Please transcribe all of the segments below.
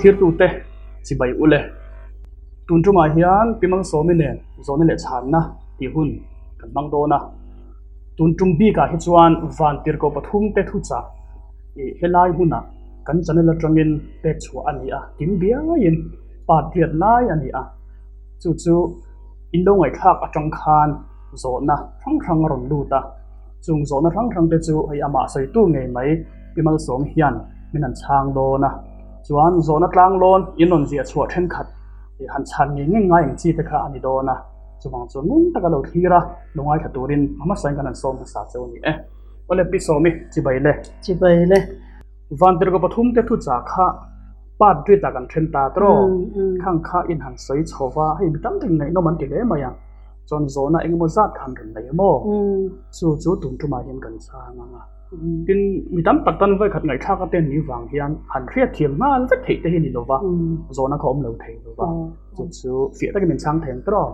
Thirtute chibai ule. Tun tumah hian Pi Malsawmi nen zawhna leh chhanna tih hun kan hmang dawn a. Tun tum bikah hi chuan Vantirhkoh pathumte thuchah ih helai hmunah kan channel atangin pek chhuah a ni a, kim biaiin part riat lai a ni a. Chu chu in lo ngaihthlak atang khan zawhna hrang hrang a rawn lut a. Chung zawhna hrang hrang te chu hei amah sawitu ngei mai Pi Malsawm hian min han chhang dawn a. Chuan zawhna tlang lawn in rawn ziah chhuah thenkhat ih han chhan ngei ngei ngai ang chi te kha a ni dawn a. Chuvang chuan ngun taka lo thlir a, lo ngaithla turin a hmasain kan han sawm hmasa cheu a ni e. Awle Pi Sawmi, chibai le. Chibai le. Vantirhkaw pathum te thuchah kha part rit ah kan then ta tawh. Khang kha in han sawi chho va, hei mi tam takin ngaihnawm an ti hle mai a. Chuan zawhna engemaw zat kha an rawn nei emaw? Chu chu tun tumah hian kan chhang ang a. Tin, mi tam tak tan vawikhat ngaihthlak a ten ni vang hian han hriat thiam nghal vek theih te hi ni lo va, zawhna kha awm lo thei lo va. Chu chu fiah takin min chhang thei ang tawh.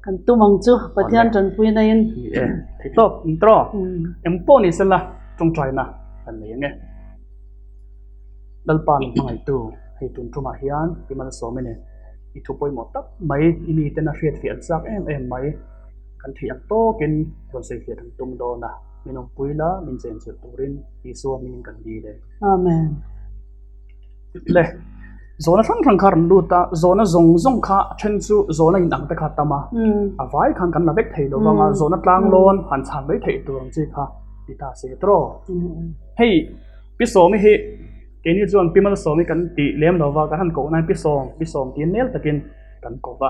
Kan tum ang chu, Pathian tanpui naiin. Ni e, thei tawp ang tawh. Eng pawh ni sela tawngtaina kan nei ang e. Lalpa min hmangaihtu hei tun tumah hian i malsawm i ni. I thu pawimawh tak mai, i miten a hriatfiah an chak em em mai. Kan theih ang tawkin rawn sawifiah kan tum dawn a, min awmpui la, min chenchilh turin Isua hmingin kan dil e. Amen. Le, zawhna hrang hrang kha rawn lut a, zawhna zawng zawng kha a then chu zawhna in ang te kha a tam a, a vai khan kan la vek thei lo vang a, zawhna tlang lawn han chhan mai theih tur ang chi kha ti ta se tawh. Hei Pi Sawmi hi keini chuan Pi Malsawmi kan tih lem lo va, kan han koh nan Pi Sawm, Pi Sawm tiin nel takin kan ko va.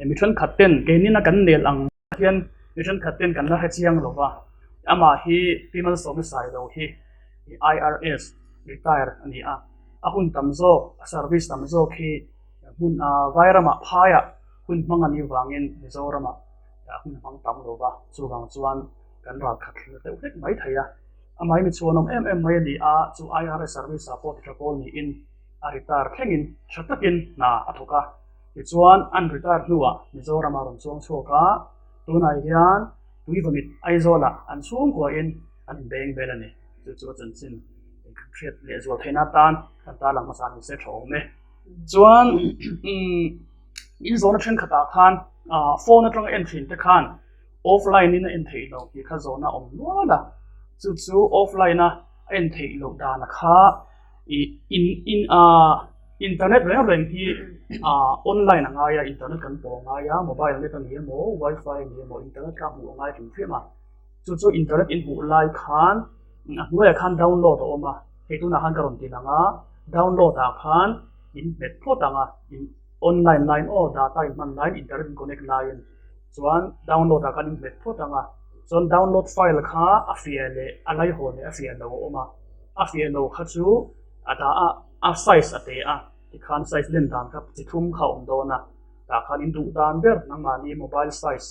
Mi thenkhat ten keinina kan nel ang hian mi thenkhat ten kan la hre chiang lo va, amah hi Pi Malsawmi Sailo hi IRS retire a ni a, a hun tam zawk, a service tam zawk hi hmun Vairamah phaiah hun hmang a nih vangin Mizoramah hun hmang tam lo va, chuvang chuan kan ral khat thlir deuh hlek mai thei a. Amah hi mi chhuanawm em em mai a ni a, chu IRS service ah pawh ti tha pawl niin a retire thlengin tha takin hna a thawk a. Tichuan an retire hnuah Mizoramah rawn chuang chhuak a, tunah hian Tuivamit Aizawlah an chhungkuain an inbeng vel a ni. Chu chu a chanchin kan hriat leh zual theihna atan kan tarlang hmasa ni se tha awm e. Chuan in zawhna thenkhatah khan phone atanga en thin te khan offline in a en theih loh tih kha zawhna awm nual a, chu chu offline a a en theih loh dana kha ih in in ah internet reng reng hi ah online a ngai a, internet kan pawh a ngai a, mobile net a ni emaw wifi a ni emaw internet kha hmuh a ngai hrim hrim a, chu chu internet in hmuh lai khan a hnuaiah khan download a awm a, hei tunah khan ka rawn ti lang a, download ah khan in hmet phawt ang a, in online line aw data in hman laiin internet in connect laiin. Chuan download ah khan in hmet phawt ang a, chuan download file kha a fiah leh a laihawn leh a fiah lo a awm a, a fiah lo kha chu a dah a, a size a te a, tikhan size len dan kha chi thum kha a awm dawn a, tah khan in duh dan ber nangmahni mobile size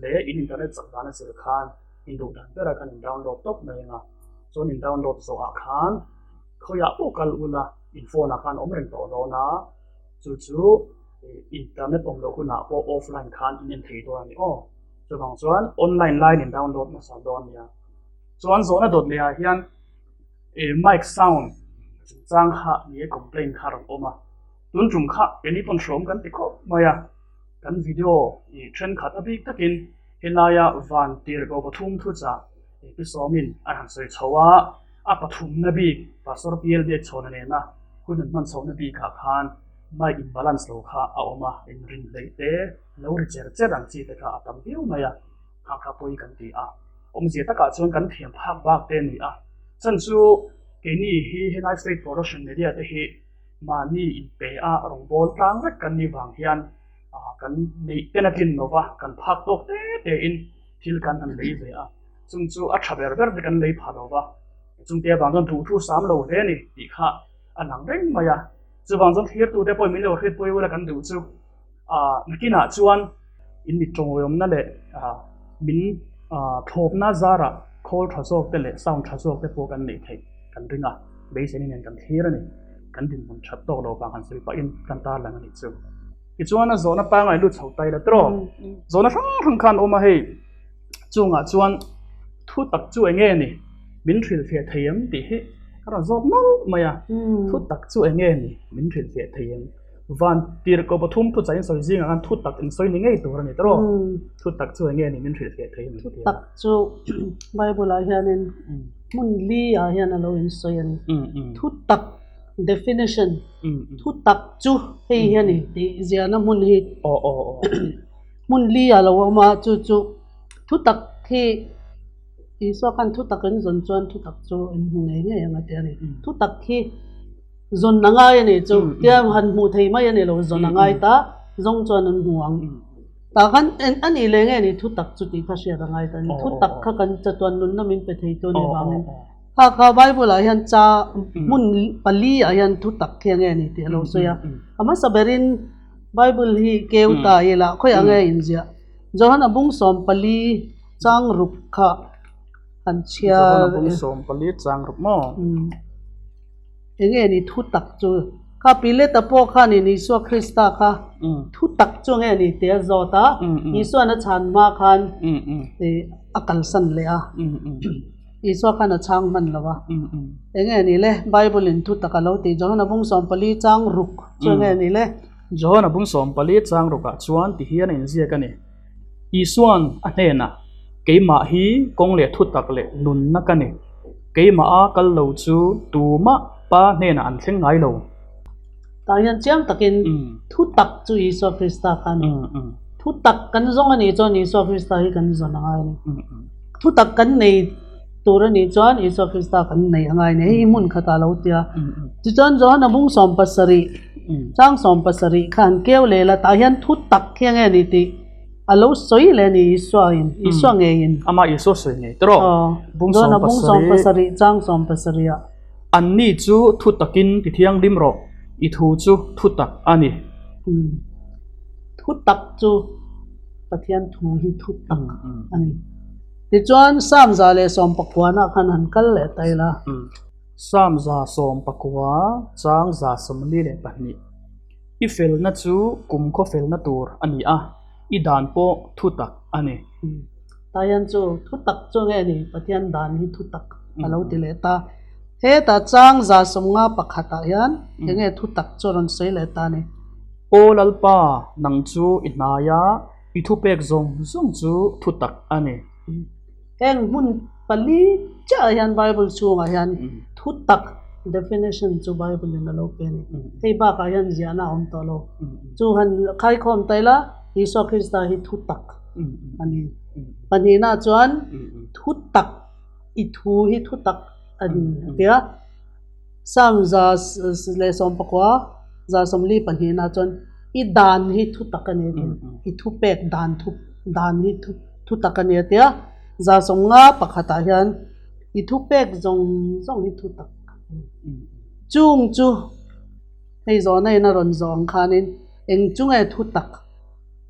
leh in internet chak dan a zir khan in duh dan berah khan in download tawp mai ang a, chuan in download zawhah khan khawiah pawh kal ula in phone ah khan awm reng tawh dawn a, chu chu. Internet awm loh hunah pawh offline khan in en thei dawn a ni aw. Chuvang chuan online line in download hmasa dawn nia. Chuan zawhna dawt leh ah hian mic sound chungchang kha ni e complaint kha a rawn awm a. Tun tum kha keini pawn hrawm kan ti khawp mai a. Kan video thenkhat a bik takin helaia van tirhkoh pathum thuchah pi sawmin a han sawi chho a, a pathumna bik Pastor PL Biakchhawna nena hun an hman chhohna bikah khan Mic in balance lo kha a awm a, in rin hleih te, lo ri cher cher ang chi te kha a tam viau mai a, kha kha pawi kan ti a. Awmzia takah chuan kan thiam phak bak te a ni a, chan chu keini hi helai state production media te hi mahni inpe a rawngbâwl tlang vek kan nih vang hian kan neih ten a tlin lo va, kan phak tawk te te in thil kan han lei ve a, chung chu a tha ber ber te kan lei pha lo va, chungte avang chuan duhthu sam lo hle a ni tih kha a lang reng mai a. Chuvang chuan thlirtute pawhin min lo hriatpui ula kan duh chu ah nakinah chuan in mit tawngawmna leh ah min ah thlawpna zarah khawl tha zawk te leh sound tha zawk te pawh kan neih theih kan ring a, beiseina nen kan thlir a ni. Kan dinhmun that tawk lo vang han sawi pahin kan tarlang a nih chu. Tichuan a zawhna pangngai lut chho ta ila tawh. Zawhna hrang hrang khan awm a hei chungah chuan thu tak chu eng nge ni min hrilhfiah thei em tih hi. rawn zawt nawlh mai a, thutak chu eng nge ni min hrilhfiah thei ang? Van tirhkoh pathum thuchah in sawi zingah khan thutak in sawi ni ngei tur a ni tawh. Thutak chu eng nge ni min hrilhfiah thei ang? Thutak chu Bible ah hianin hmun li ah hian a lo insawi a ni. Thutak definition, thutak chu hei hi a ni tih ziahna hmun hi hmun li ah lo awm a, chu chu thutak hi Isua khan thutak in zawn chuan thutak chu in hmu ngei ngei ang a ti a ni. Thutak hi zawn a ngai a ni chu tia han hmuh thei mai a ni lo, zawn a ngai ta zawng chuan an hmu ang. Tah khan a nih leh nge ni thutak chu tih kha hriat a ngai ta a ni. Thutak kha kan chatuan nunna min pe thei tu a nih vangin kha kha Bible ah hian cha hmun pali ah hian thutak khi a nge ni tih a lo sawi a. A hmasa berin Bible hi keu ta ila khawiah nge inziah? Johana bung 14 chang ruk kha han chhiar. Johana bung 14 chang ruk maw? Eng nge ni thu tak chu? Kha Pilata pawh khanin Isua Krista kha thu tak chu nge ni tih a zawt a, Isua'n a chhan hma khan a kalsan leh a, Isua khan a chhang hman lo a. Eng nge ni le? Bible-in thu tak a lo tih Johana bung 14 chang ruk chu nge ni le? Johana bung 14 chang rukah chuan ti hian a inziak a ni. Isua'n a hnenah, Keimah hi kawng leh thutak leh nunna ka ni. Keimaha kal lo chu tumah Pa hnenah an thleng ngai lo. Tah hian chiang takin thutak chu Isua Krista kha a ni. Thutak kan zawng a nih chuan Isua Krista hi kan zawn a ngai a ni. Thutak kan nei tur a nih chuan Isua Krista kan nei a ngai a ni. Hei hi hmun khatah a lo ti a. Tichuan Johana bung 17, chang 17 kha han keu leh la, tah hian thutak hi enge a ni tih a lo sawi leh a ni Isuain, Isua ngeiin. Amah Isua sawi ngei tawh. Bung Johana bung 17 chang 17 ah. Anni chu thutakin ti thianghlim rawh, i thu chu thutak a ni. Thutak chu Pathian thu hi thutak a ni. Tichuan Psalm 119 khan han kal leh ta ila. Psalm 119 chang 142. I felna chu kumkhaw felna tur a ni a, i dan pawh thutak a ni. Tah hian chu thutak chu nge ni? Pathian dan hi thutak a lo ti leh ta. Hetah chang 151 ah hian enge thutak chu a rawn sawi leh ta a ni. Aw Lalpa, nang chu i hnai a, i thupek zawng zawng chu thutak a ni. Heng hmun pali chiah ah hian Bible chhungah hian thutak definition chu Bible in a lo pe a ni. Hei bakah hian ziahna a awm tawh lo. Chu han khaikhawm ta ila Isua Krista hi thutak a ni. Pahnihna chuan thutak i thu hi thutak a ni a ti a. Psalm 119 142 chuan i dan hi thutak a ni a ti a. I thupek dan thu dan hi thu. Thu tak a ni a tia, 51 ah hian i thu pek zawng zawng hi thu tak a ni. Chung chu hei zawhna in a rawn zawh ang khanin eng chu nge thu tak,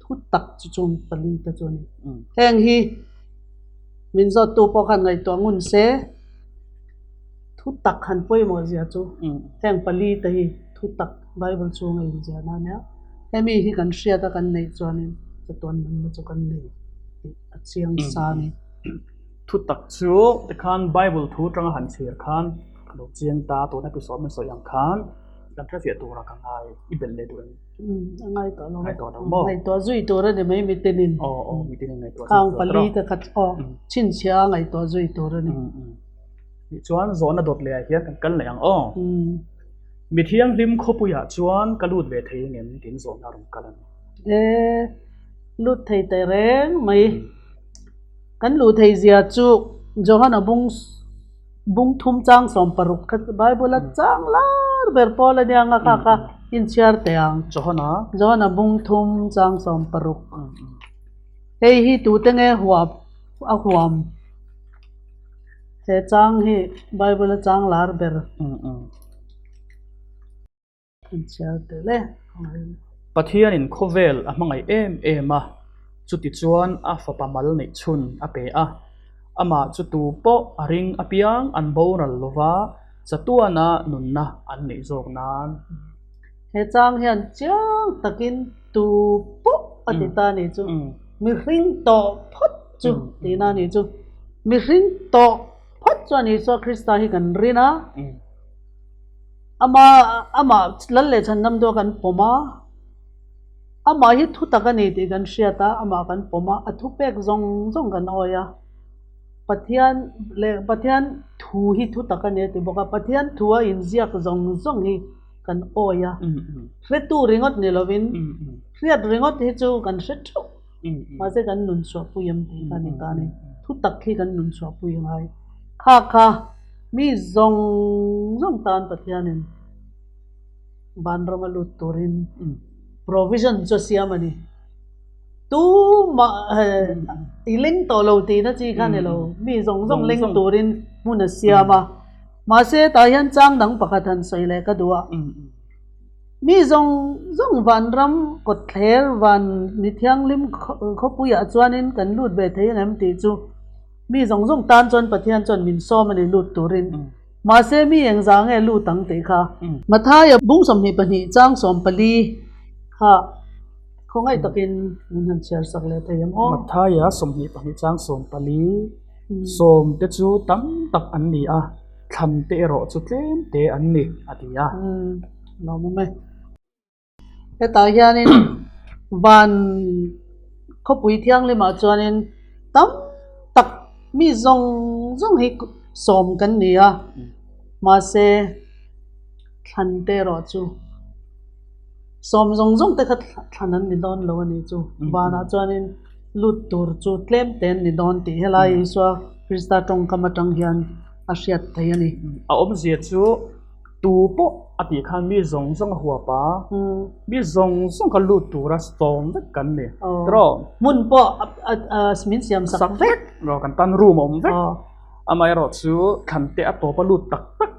thu tak chu chung pali te chu a ni. Heng hi min zawttu pawh khan ngaihtuah ngun se, thu tak han pawimawh zia chu heng pali te hi thu tak Bible chhunga inziahna a nia. Hemi hi kan hriat a kan neih chuanin chatuan nunna chu kan nei tih a chiang sa a ni. Thu tak chu tikhan Bible thu atanga han chhir khan ka lo chiang ta, tuna episode min sawi ang khan kan hrefiah tura ka ngai i belh leh duh em? A ngai tawh lo. Ngai tawh lo maw? Ngaihtuah zui tur a ni mai mitinin. Aw aw mitinin ngaihtuah zui tur. Khang pali te kha aw chhinchhiah a ngaihtuah zui tur a ni. Tichuan zawhna dawt leh ah hian kan kal leh ang aw. Mi thianghlim khawpuiah chuan ka lut ve thei ngem tiin zawhna a rawn kal a ni. E, lut thei teh reng mai. Kan luh thei zia chu Johana bung bung thum chang 16 kha Bible a chang lar ber pawl a nia nga kha kha inchhiar teh ang. Johana. Johana bung thum chang 16. Hei hi tute nge huam a huam. He chang hi Bible a chang lar ber. An chhiar tel e. Pathianin khawvel a hmangaih em em a, chutichuan a fapa mal neih chhun a pe a. Amah chu tu pawh a ring apiang an boral lova, chatuana nunna an neih zawk nan. He chang hian chiang takin tu pawh a ti ta a nih chu. Mihring tawh phawt chu tihna a nih chu. Mihring tawh phawt chuan Isua Krista hi kan rin a. Ama amah lal leh chhandam dawh kan pawm a, amah hi thu tak a ni tih kan hriat a, amah kan pawm a, a thupek zawng zawng kan awi a. Pathian leh Pathian thu hi thu tak a ni a ti bawk a, Pathian thu a inziak zawng zawng hi kan awi a. Hretu ringawt ni lovin hriat ringawt hi chu kan hre theuh. Mahse kan nun chhuahpui em tih kha a ni ta a ni. Thu tak hi kan nun chhuahpui a ngai. Kha kha mi zawng zawng tan Pathianin vanrama lut turin provision chu a siam a ni. Tumah i leng tawh lo tihna chi kha a ni lo. Mi zawng zawng leng turin hmun a siam a. Mahse tah hian chang dang pakhat han sawi leh ka duh a. Mi zawng zawng vanram kawtthler van mi thianghlim khawpuiah chuanin kan lut ve thei ang em tih chu mi zawng zawng tan chuan Pathian chuan min sawm a ni lut turin. Mahse mi engzah nge lut ang tih kha. Mathaia bung 22 chang 14 kha khawngaih takin min han chhiar sak leh thei ang aw. Mathaia 22 chang 14 sawm te chu tam tak an ni a. Thlan te erawh chu tlem te an ni, a ti a. Lawm awm e. Hetah hianin van khawpui thianghlimah chuanin tam tak mi zawng zawng hi sawm kan ni a, mahse thlan te erawh chu sawm zawng zawng te kha thlan an ni dawn lo a ni chu. Vanah chuanin lut tur chu tlem te an ni dawn tih helai Isua Krista tawngkam atang hian a hriat thei a ni. A awmzia chu tu pawh a tih khan mi zawng zawng a huap a, mi zawng zawng kha lut tura sawm vek kan ni. Tiraw? Hmun pawh min siam sak vek. Kan tan room a awm vek. Amaherawh chu thlan te a tawp a lut tak tak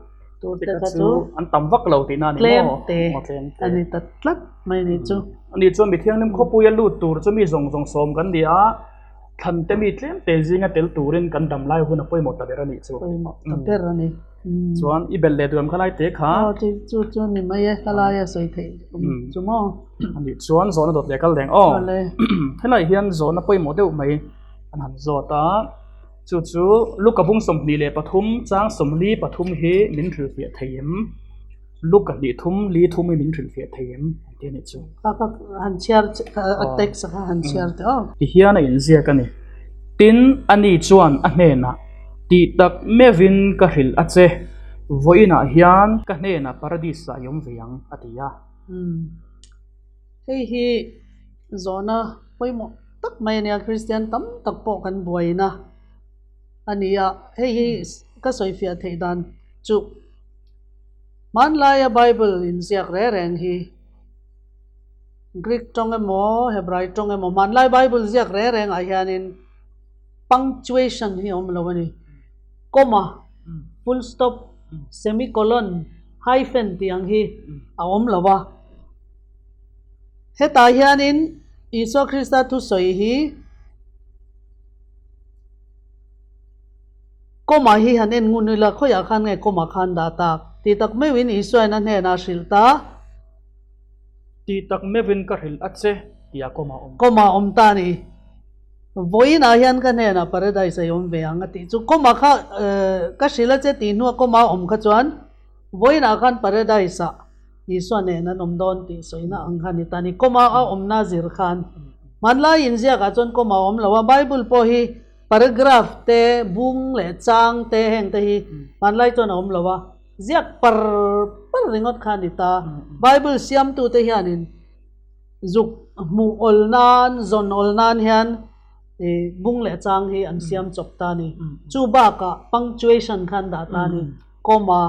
tur te kha chu an tam vak lo tihna a ni maw? Tlem te a ni ta tlat mai a ni chu. Ani chuan mithianghlim khawpuia lut tur chu mi zawng zawng sawm kan ni a, thlan te mi tlem te zinga tel turin kan dam lai hun a pawimawh ta ber a nih chu. Pawimawh ta ber a ni. Chuan i belh leh duam kha lai te kha. Aw chu chu chu ni mai e, ka laia sawi theih chu maw? Ani chuan zawhna dawt leh kal reng aw. Helai hian zawhna pawimawh deuh mai an han zawt a. Chu chu Luka bung 23 chang 43 hi min hrilhfiah thei em? Luka hnih thum li thum hi min hrilhfiah thei em? An ti a nih chu. Kha kha han chhiar a text kha han chhiar teh aw. Ti hian a inziak a ni. Tin, ani chuan a hnenah, Tih tak meuhin ka hrilh a che, vawiinah hian ka hnenah Paradis-ah i awm ve ang, a ti a. Hei hi zawhna pawimawh tak mai a nia, Kristian tam tak pawh kan buaina a ni a, hei hi ka sawifiah theih dan chu hmanlaia Bible inziak reng reng hi Greek tawng emaw Hebrai tawng emaw hmanlai Bible ziak reng rengah hianin punctuation hi a awm lo a ni, comma, full stop, semicolon, hyphen tih ang hi a awm lo a. Hetah hianin Isua Krista thusawi hi comma hi han en ngun ila khawiah khan nge comma khan dah tak tih tak meuhin Isuain a hnenah a hrilh ta. Tih tak meuhin ka hrilh a che tih a comma awm. Comma awm ta a ni. Vawiinah hian ka hnenah Paradise a i awm ve ang a tih chu comma kha ka hrilh a che tih hnua comma awm kha chuan vawiinah khan Paradise ah Isua nen an awm dawn tih sawina ang kha a ni ta a ni. Comma a awmna zir khan hmanlai inziakah chuan comma a awm lo a, Bible pawh hi paragraph te, bung leh chang te heng te hi hmanlai chuan a awm lo a, ziak par par ringawt kha a ni ta. Bible siamtute hianin zuk hmuh awl nan, zawn awl nan hian bung leh chang hi an siam chawp ta a ni. Chu bakah punctuation kha an dah ta a ni, comma,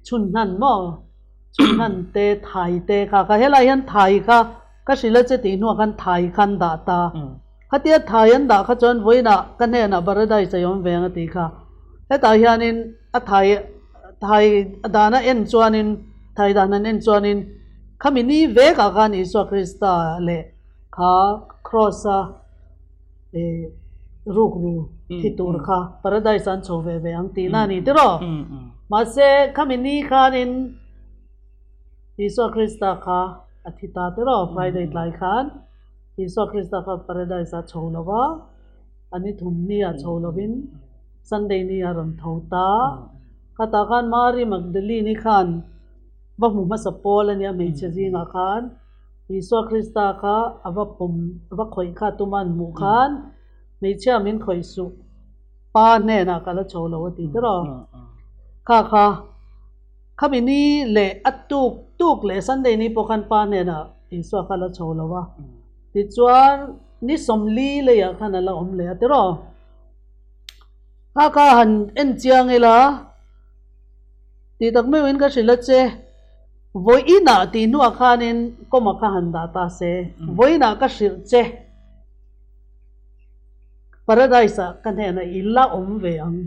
Chhun hnan maw? Chhun hnan te, thai te kha kha helai hian thai kha ka hrilh a che tih hnuah khan thai kha an dah ta. Khatia thai an dah kha chuan vawiinah ka hnenah Paradise a awm ve ang a tih kha. Hetah hianin a thai thai dana en chuanin thai dan han en chuanin khami ni vekah khan Isua Krista leh kha Kraws-a rukru thi tur kha Paradise an chho ve ve ang tihna a ni tiraw? Mahse khami ni khanin Isua Krista kha a thi ta tiraw? Friday tlai khan Isua Krista kha Paradise a chho lo va, a ni thum ni ah chho lovin Sunday ni a rawn tho ta. Khatah khan Mary Magdalene-i khan va hmu hmasa pawl a nia hmeichhe zingah khan Isua Krista kha a va pawm a va khawih kha tuma an hmuh khan hmeichhia min khawih suh pa hnenah ka la chho lo a ti tawh a. Kha kha khami ni leh a tuk tuk leh Sunday ni pawh khan pa hnenah Isua kha la chho lo a. Tichuan ni 40 leiah khan a la awm leh a tiraw. Kha kha han en chiang ila tih tak meuhin ka hrilh a che, vawiinah tih hnuah khanin kawma kha han dah ta se, vawiinah ka hrilh che Paradise ah ka hnenah i la awm ve ang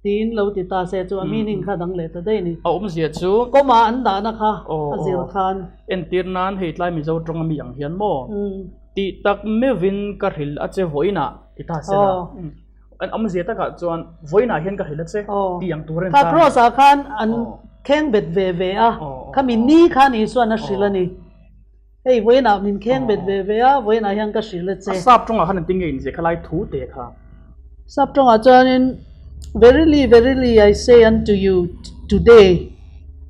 tiin lo ti ta se chu a meaning kha dang leh ta daih a ni. A awmzia chu. Kawma an dahna kha a zir khan. Entir nan hei tlai Mizo tawng a mi ang hian maw tih tak meuhin ka hrilh a che vawiinah ti ta se la. An awmzia takah chuan vawiinah hian ka hrilh a che tih ang tur a ni ta. Kha cross ah khan an kheng bet ve ve a, khami ni khan Isuan a hrilh a ni. Hei vawiinah min kheng bet ve ve a, vawiinah hian ka hrilh a che. A sap tawngah khan engtin nge inziah kha lai thu te kha? Sap tawngah chuanin, Verily, verily, I say unto you, today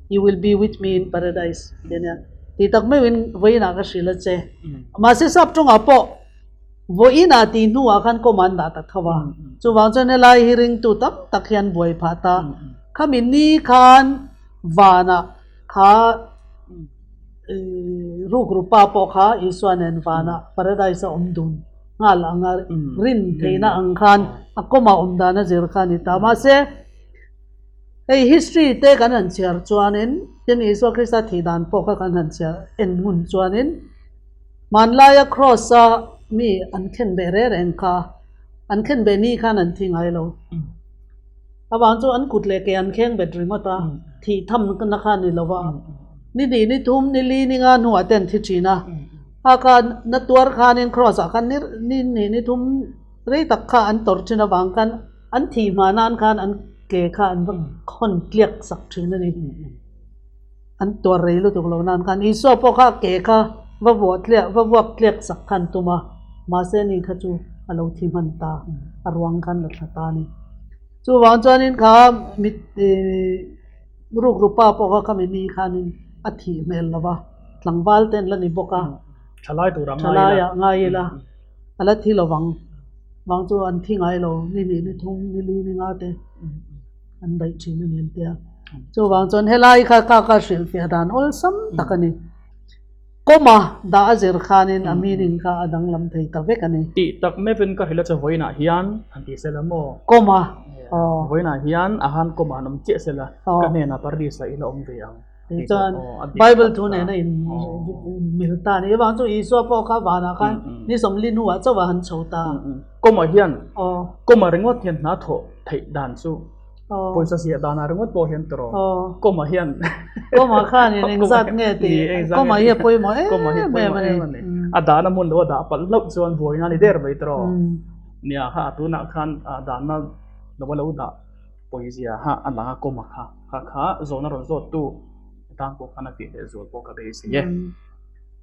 you will be with me in paradise tih a nia. Tih tak meuhin vawiinah ka hrilh a che. Mahse sap tawngah pawh vawiinah tih hnuah khan kawm an dah ta tho a. Chuvang chuan helai hi ringtu tam tak hian buai phah ta. Khami ni khan vanah kha. Rukru pa pawh kha Isua nen vanah Paradise a awm dun nghal ang a, rin theihna ang khan a kawma awm dan a zir kha a ni ta. Mahse, hei history te kan han chhiar chuanin, tin Isua Krista thih dan pawh kha kan han chhiar en hmun chuanin, hmanlaia cross a mi an khen beh reng reng kha, an khen beh ni khan an thi ngai lo. Avang chu an kut leh ke an kheng bet ringawt a, thih tham na kha a ni lo va. Ni hnih, ni thum, ni li, ni nga hnuah te an thi thin a. A kha na tuar khanin cross ah khan ni ni hnih, ni thum rei tak kha an tawrh thin avang khan an thih hma nan khan an ke kha an va khawn tliak sak thin a ni. An tuar rei lutuk lo nan khan Isua pawh kha ke kha va vuah tliak va vuak tliak sak khan tum a, mahse ni kha chu a lo thi hman ta, a ruang khan la thla ta a ni. Chuvang chuanin kha mit Rukru pa pawh kha khami ni khanin a thih hmel lo va, tlangval te an la ni bawk a, Thalai tur a ngai ila. Thalai ah ngai ila, a la thi lo vang, vang chu an thi ngai lo, ni hnih, ni thum, ni li, ni nga te an daih thin a ni an tia. Chuvang chuan helai kha ka ka hrilhfiah dan awlsam tak a ni. Kawma dah a zir khanin a meaning kha a danglam thei ta vek a ni. Tih tak meuhin ka hrilh a che vawiinah hian han ti sela maw? Kawma, aw. Vawiinah hian a han kawmah an awm chiah sela, ka hnenah Paradise ah i la awm ve ang. Tih chuan Bible thu nena in mil ta a ni. Avang chu Isua pawh kha vanah khan ni 40 hnuah chauh a han chho ta. Kawma hian, kawma ringawt hian hna thawh theih dan chu Pawisa ziah danah ringawt pawh hian tawh rawh. Kawma hian Kawma khan in engzat nge tih Kawma hi a pawimawh em em a ni. A dahna hmun lo a dah palh hlauh chuan buaina a ni der mai tawh rawh. Nia kha tunah khan dahna lo a lo dah pawizia kha a lang a Kawma kha kha kha zawhna rawn zawttu tan pawh khan a tih leh zual pawh ka beisei e.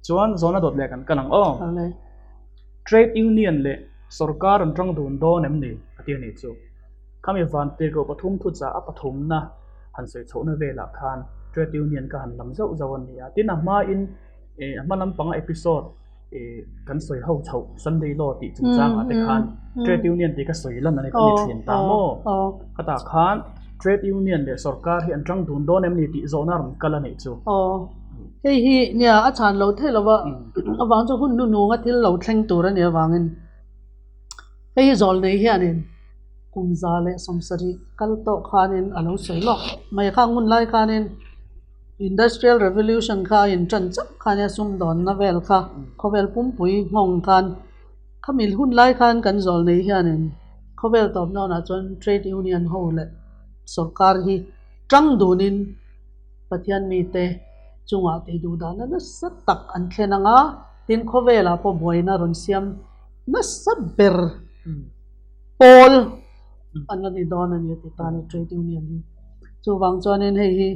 Chuan zawhna dawt leh kan kal ang aw. Trade Union leh sawrkar an tang dun dawn em ni a ti a nih chu. Khami vantirhkoh pathum thuchah a pathumna han sawi chhohna velah khan Trade Union ka han lam zauh zauh a ni a. Tin, a hmain a hma lampanga episode kan sawi ho chhoh Sunday Law tih chungchangah te khan Trade Union tih ka sawi lan a ni thin ta maw? Khatah khan Trade Union leh sorkar hi an tang dun dawn em ni tih zawhna rawn kal a nih chu. Aw, hei hi nia a chhan lo theih lova avang chu hun hnuhnunga thil lo thleng tur a nih avangin hei hi zawl nei hianin Kum 170 kal tawh khanin a lo sawi lawk mai kha ngun lai khanin Industrial Revolution kha a intan chauh khan a sumdawnna vel kha khawvel pumpui nghawng khan khami hun lai khan kan zawl nei hianin khawvel tawp nawnah chuan Trade Union ho leh sawrkar hi tang dunin Pathian mite chungah tih duh dahna nasa tak an thlen ang a, tin khawvelah pawh buaina rawn siam nasa ber. Pawl an la ni dawn a ni a ti ta a ni Trade Union hi. Chuvang chuanin hei hi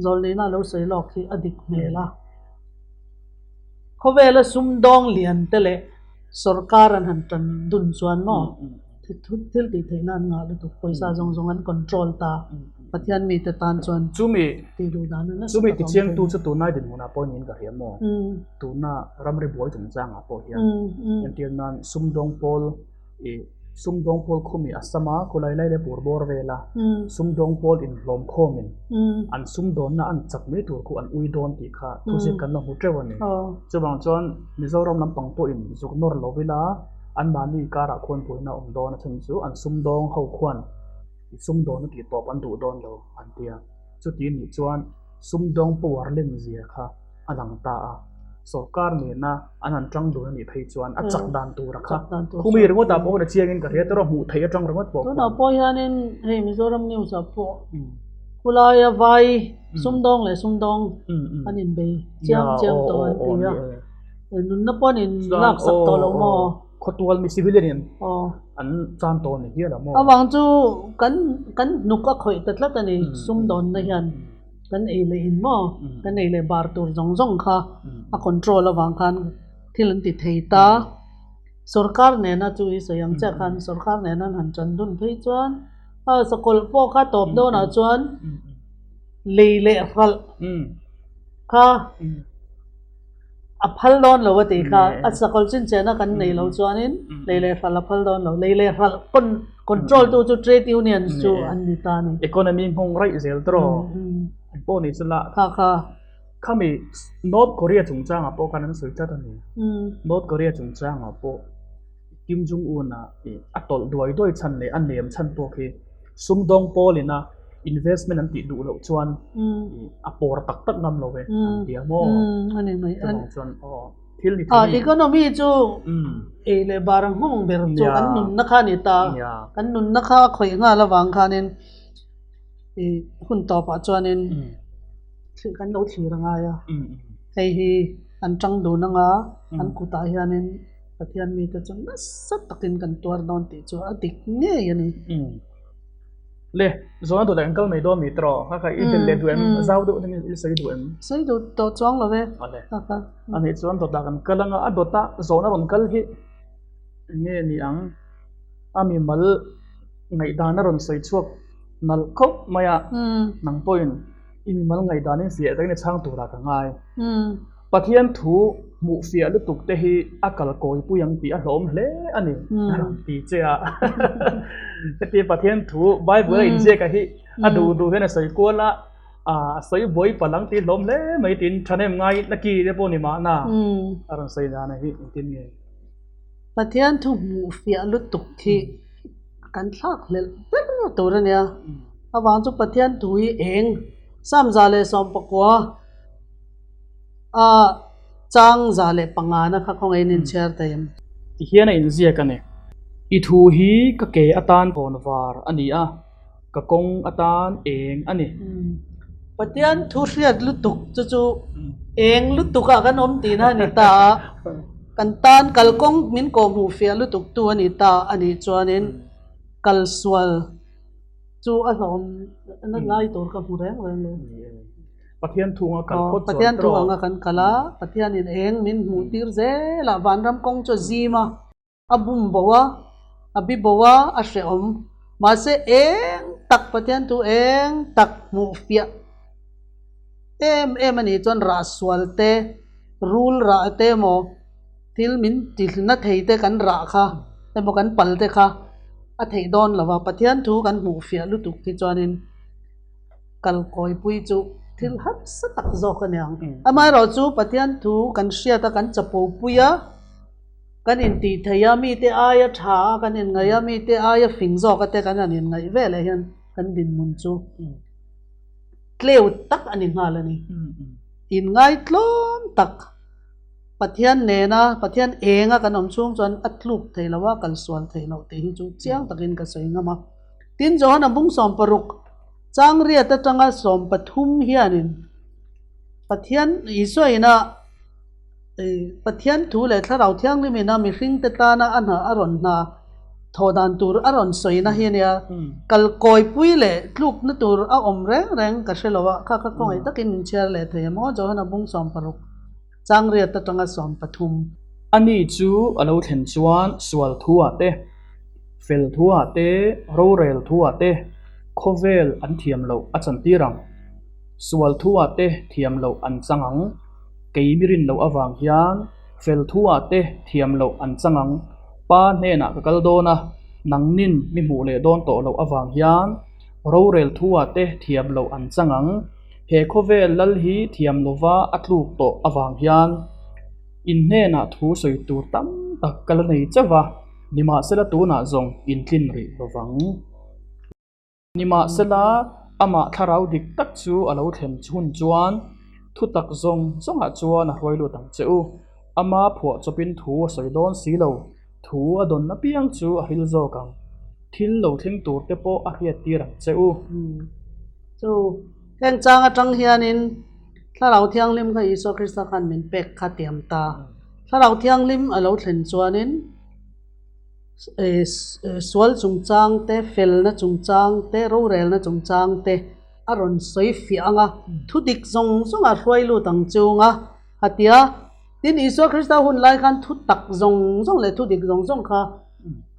zawlneihna a lo sawi lawk hi a dik hmel a. Khawvela sumdawng lian te leh sorkar an han tan dun chuan maw thil tih theihna an ngah lutuk pawisa zawng zawng an control ta. Pathian mite tan chuan Chumi tih duh dan a nasa chumi tak a awm tichiangtu thei a ni. chu tunlai dinhmunah pawh niin ka hria maw? Tuna ramri buai chungchangah pawh hian entir nan sumdawng pawl ih sumdawng pawl khumi Assam a khulai lai leh pur bawr vela sumdawng pawl inhlawm khawmin an sumdawnna an chak mai tur khu an ui dawn tih kha thuziak kan la hmu teuh a ni. Chuvang chuan Mizoram lampang pawhin zuk nawr lo ila anmahni karah khuan buaina a awm dawn a chhan chu an sumdawng ho khuan sumdawnna tih tawp an duh dawn lo an ti a. Chuti nih chuan sumdawng power len zia kha a lang ta a, sorkar nena an han tang dun a nih phei chuan a chak dan tura kha khumi ringawt ah pawh a chiangin ka hria erawh hmuh theih atang ringawt pawh Tunah pawh hianin hei Mizoram news ah pawh khulaia vai sumdawng leh sumdawng an inbei chiang chiang tawh an ti a, nunna pawh an inlaksak tawh lo maw? Khawtual mi civilian in an chan tawh a ni hial a maw? Avang chu kan kan hnuk a khawih ta tlat a ni sumdawnna hian. Kan ei leh in maw? Kan ei leh bar tur zawng zawng kha a control avang khan thil an ti thei ta. Sorkar nena chu i sawi ang chiah khan sorkar nena an han tan dun phei chuan a sakawlh pawh kha tawp dawnah chuan lei leh hralh kha A phal dawn lo a tih kha, a sakawlh chinchehna kan nei lo chuanin lei leh hralh a phal dawn lo. Lei leh hralh control tu chu trade unions chu an ni ta a ni. Economy nghawng raih zel tawh eng pawh ni sela. Kha kha. Khami North Korea chungchangah pawh khan an sawi tlat a ni. North Korea chungchangah pawh Kim Jong Un a a tawlh duai duai chhan leh a nem chhan pawh khi sumdawng pawlin a investment an tih duh loh chuan a pawr tak tak ngam lo ve an ti a maw? Chuvang chuan aw thil ni thei. Economy chu ei leh bar ang nghawng ber chu kan nunna kha a ni ta. Kan nunna kha a khawih nghal avang khanin hun tawpah chuanin kan lo thlir a ngai a. Hei hi an tang dun anga an kutah hianin Pathian mite chu nasa takin kan tuar dawn tih chu a dik ngei a ni. Le, zawhna duh leh kan kal mai dawn mi tawh kha kha i belh leh duh em? Zau deuh deuhin i sawi duh em? Sawi duh tawh chuang lo e. Awle. A nih chuan dawtah kan kal anga a dawta zawhna rawn kal hi eng nge ni ang? A mimal ngaihdan a rawn sawi chhuak nalh khawp mai a, nang pawhin i mimal ngaihdanin fiah takin i chhang turah ka ngai. Pathian thu hmuh fiah lutuk te hi a kal kawi pui ang tih a hlawm hle a ni a rawn ti che a. Heti Pathian thu Bible a inziak a hi a duh duh hian a sawi kual a, a sawi buai palh ang tih hlawm hle mai tiin thahnem ngai na ki te pawh ni mahna a rawn sawi dan a hi engtin nge? Pathian thu hmuh fiah lutuk hi kan thlak hlelh ber tur a nia. Avang chu Pathian thu hi eng 119. A chang 105 na kha khawngaihin inchhiar thei em? Ti hian a inziak a ni. I thu hi ka ke atan kawnvar a ni a, ka kawng atan eng a ni. Pathian thu hriat lutuk chu chu eng lutuk ah kan awm tihna a ni ta a, kan tan kalkawng min kawhhmuh fiah lutuk tu a ni ta a nih chuanin kalsual chu a hlawm na lai tur ka hmu reng reng lo. Pathian thu anga kal phawt chuan Pathian thu anga kan kal a, Pathianin eng min hmuh tir zel a, vanram kawng chu a zim a, a bum bo a, a bi bo a, a hrehawm. Mahse eng tak Pathian thu eng tak hmuh fiah em em a nih chuan rah sual te, rul rah te emaw thil min tihlna thei te kan rah kha emaw kan pal te kha a theih dawn lo va, Pathian thu kan hmuh fiah lutuk hi chuanin Kal kawipui chu thil harsa tak zawk a ni ang. Amaherawh chu Pathian thu kan hriat a, kan chapopui a, kan intih thei a, mite aia tha a kan inngaih a, mite aia fing zawk a te kan han inngaih ve leh hian kan dinhmun chu tleu tak a ni nghal a ni. Inngaitlawm tak Pathian nena, Pathian enga kan awm chhung chuan a tluk thei lo a, kal sual thei loh tih hi chu chiang takin ka sawi ngam a. Tin, Johana bung 60 Changriat atanga 13 hianin Pathian Isua ina Pathian thu leh Thlarau Thianghlim ina mihringte tana a hna a rawn hna thawh dan tur a rawn sawina hi a nia. Kalkawipui leh tlukna tur a awm reng reng ka hre lo a, kha kha khawngaih takin min chhiar leh thei em aw Johana bung 60 Changriat atanga 13. Ani chu a lo thlen chuan sual thu ah te, fel thu ah te, rorel thu ah te. Khawvel an thiam loh a chantir ang. Sual thu-ah te thiam loh an chang ang. Kei mi rin loh avang hian fel thu-ah te thiam loh an chang ang. Pa hnenah ka kal dawn a, nangnin mi hmuh leh dawn tawh loh avang hian rorel thu-ah te thiam loh an chang ang. He khawvel lal hi thiam lova a tluk tawh avang hian in hnenah thu sawi tur tam tak ka la nei chauh va, nimahsela tunah zawng in tlin rih lovang. Nimahsela amah thlarau dik tak chu a lo thlen hun chuan thu tak zawng zawngah chuan a hruai lut ang che u. Ama phuah chawpin thu a sawi dawn si lo, thu a dawn apiang chu a hril zawk ang. Thil lo thleng tur te pawh a hriat tir ang che u. Chu heng chang atang hianin Thlarau Thianghlim kha Isua Krista khan min pek kha tiam ta. Thlarau Thianghlim a lo thlen chuanin sual chungchang te, felna chungchang te, rorelna chungchang te a rawn sawi fiah ang a, thu dik zawng zawng a hruai lut ang chung a, a ti a. Tin, Isua Krista hun lai khan thu tak zawng zawng leh thu dik zawng zawng kha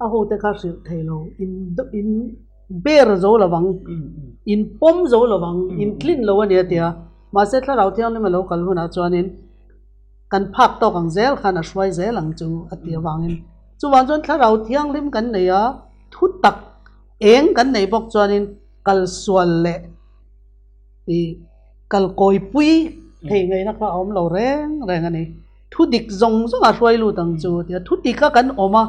a hote kha hrilh thei lo, in in ber zo lo vang, in pawm zo lo vang, in tlin lo a ni a ti a. Mahse, Thlarau Thianghlim a lo kal hunah chuanin kan phak tawk ang zel khan a hruai zel ang chu a ti avangin. Chuvang chuan Thlarau Thianghlim kan nei a, thu tak eng kan nei bawk chuanin kal sual leh ih kal kawipui thei ngaihna kha a awm lo reng reng a ni. Thu dik zawng zawng a hruai lut ang chu tia thu dik a kan awm a,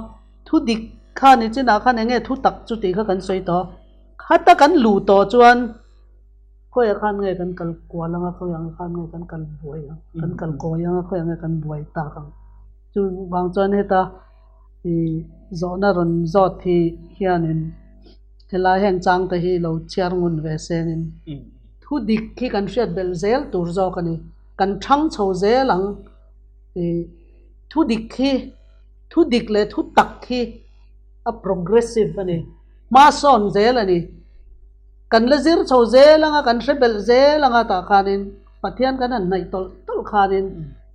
thu dik kha ni chinah khan eng nge thu tak chu tih kha kan sawi tawh a, khata kan luh tawh chuan khawiah khan nge kan kal kual ang a, khawiah khan nge kan kal buai ang, kan kal kawi ang a, khawiah nge kan buai tak ang. Chuvang chuan heta ih zawhna rawn zawt hi hianin helai heng changte hi lo chhiar ngun ve sengin thu dik hi kan hriat belh zel tur zawk a ni. Kan thang chho zel ang ih thu dik hi thu dik leh thu tak hi a progressive a ni, hma sawn zel a ni. Kan la zir chho zel ang a, kan hre belh zel ang a tah khanin Pathian kan han hnaih tawlh tawlh khanin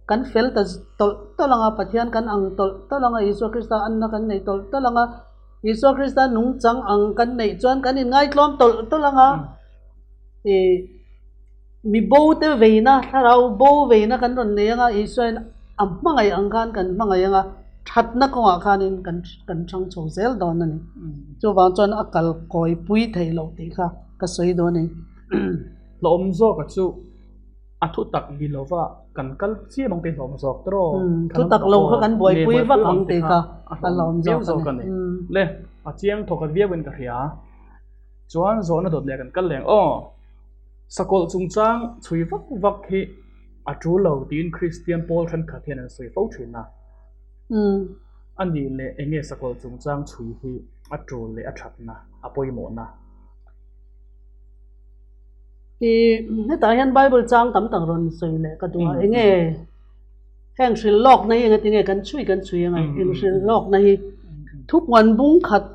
kan fel ta tawlh tawlh ang a, Pathian kan ang tawlh tawlh ang a, Isua Krista anna kan nei tawlh tawlh ang a, Isua Krista nungchang ang kan neih chuan kan inngaitlawm tawlh tawlh ang a, ih mi bo te veina, thlarau bo veina kan rawn nei ang a, Isuain a hmangaih ang khan kan hmangaih ang a, thatna kawngah khanin kan kan chang chho zel dawn a ni. Chuvang chuan a kal kawi pui theih loh tih kha ka sawi dawn a ni. Hlawm zawka chu a thu tak ni lova kan kal chiam ang tih hlawm zawk te rawh. Thu tak lo kha kan buaipui vak ang tih kha a hlawm zawk a ni. Le a chiang thawkhat viau in ka hria. Chuan zawhna dawt leh kan kal leng aw. Sakawlh chungchang chhui vak vak hi a tul lo tiin Kristian pawl thenkhat hian an sawi fo thin a. A nih leh eng nge sakawlh chungchang chhui hi a tul leh a thatna a pawimawhna? I hetah hian Bible chang tam tak rawn sawi leh ka duh a, eng nge heng hrilh lawkna hi engati nge kan chhui kan chhui ang eng hrilh lawkna hi thupuan bung khat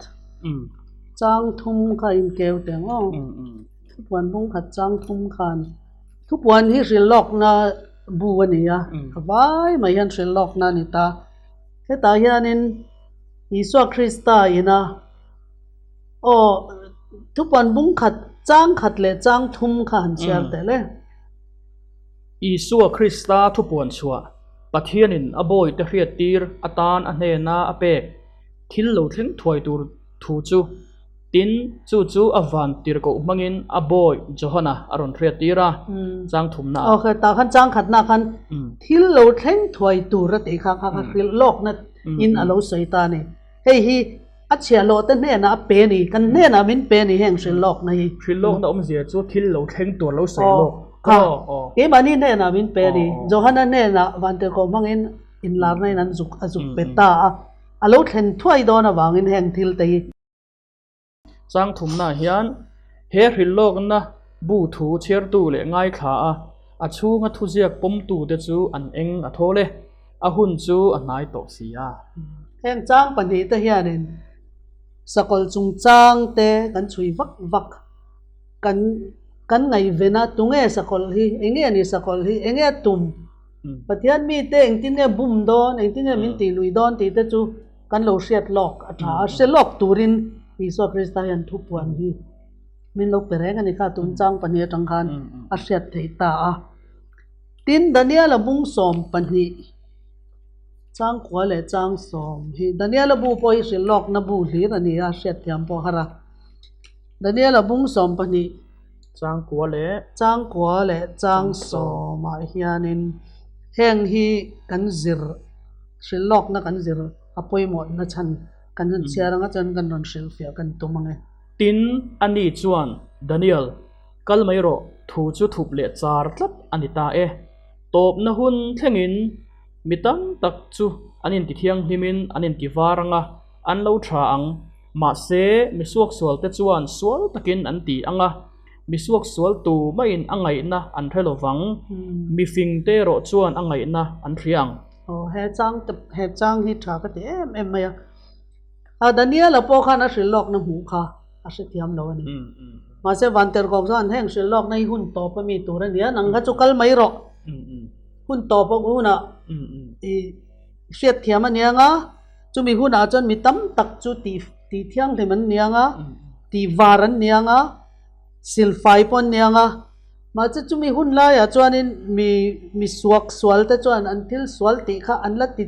chang thum kha inkeu teh ang aw thupuan bung khat chang thum khan thupuan hi hrilh lawkna bu a ni a a vai mai hian hrilh lawkna a ni ta hetah hianin Isua Krista ina Aw, thupuan bung khat, chang khat leh chang thum kha han chhiar teh le. Isua Krista thupuan chhuah, Pathianin a bawite hriattir atan a hnena a pek thil lo thleng thuai tur thu chu, tin, chu chu a van tirhkoh hmangin a bawi Johana a rawn hriattir a, chang thumna ah. Aw, tah khan chang khatna khan thil lo thleng thuai tur a tih kha kha kha hrilh lawkna in a lo sawi ta a ni. Hei hi A chhiahhlawh te hnenah a pe a ni, kan hnenah min pe a ni heng hrilh lawkna hi. Hrilh lawkna awmzia chu thil lo thleng tur lo sawi lawk. Aw, keimahni hnenah min pe a ni. Johana hnenah Vantirhkoh hmangin inlarna in an zuk a zuk pe ta a, a lo thlen thuai dawn avangin heng thil te hi. Chang thumnaah hian he hrilh lawkna bu thu chhiartu leh ngaithla a, a chhunga thuziak pawmtute chu an eng a thawl e. A hun chu a hnai tawh si a. Heng chang pahnihte hianin sakawlh chungchang te kan chhui vak vak. Kan kan ngaihven a, tunge sakawlh hi, enge a ni sakawlh hi, enge a tum, Pathian mite engtin nge bum dawn, engtin nge min tih lui dawn tih te chu kan lo hriat lawk a tha a, hre lawk turin Isua Krista hian thupuan hi. Min lo pe reng a ni kha tun chang pahnih atang khan a hriat theih ta a. Tin, Daniela bung 12, chang kua leh chang sawm hi Daniela bu pawh hi hrilh lawkna bu hlir a ni a, hriat thiam pawh a har a. Daniela bung 12, Chang kua leh. Chang kua leh chang sawmah hianin heng hi kan zir, hrilh lawkna kan zir a pawimawhna chhan kan han chhiar anga chuan kan rawn hrilhfiah kan tum ang e. Tin, ani chuan, Daniel, kal mai rawh, thu chu thup leh char tlat a ni ta e. Tawpna hun thlengin mi tam tak chu an intithianghlimin an intivar ang a, an lo tha ang. Mahse, mi suaksualte chuan sual takin an ti ang a, mi suaksual tu maiin a ngaihna an hre lo vang, mi fingte erawh chuan a ngaihna an hria ang. Aw, he chang te, he chang hi tha ka ti em em mai a. A Daniela pawh khan a hrilh lawkna hmuh kha a hrethiam lo a ni. Mahse, Vanterkawk chuan heng hrilh lawkna hi hun tawp a mi tur a ni a, nang kha chu kal mai rawh. Hun tawp a hunah i hriatthiam a nia nga, chumi hunah chuan mi tam tak chu tih tih thianghlim an nia nga, tih var an nia nga, silfai pawh an nia nga. Mahse, chumi hun laiah chuanin mi mi suak sual te chuan an thil sual tih kha an la ti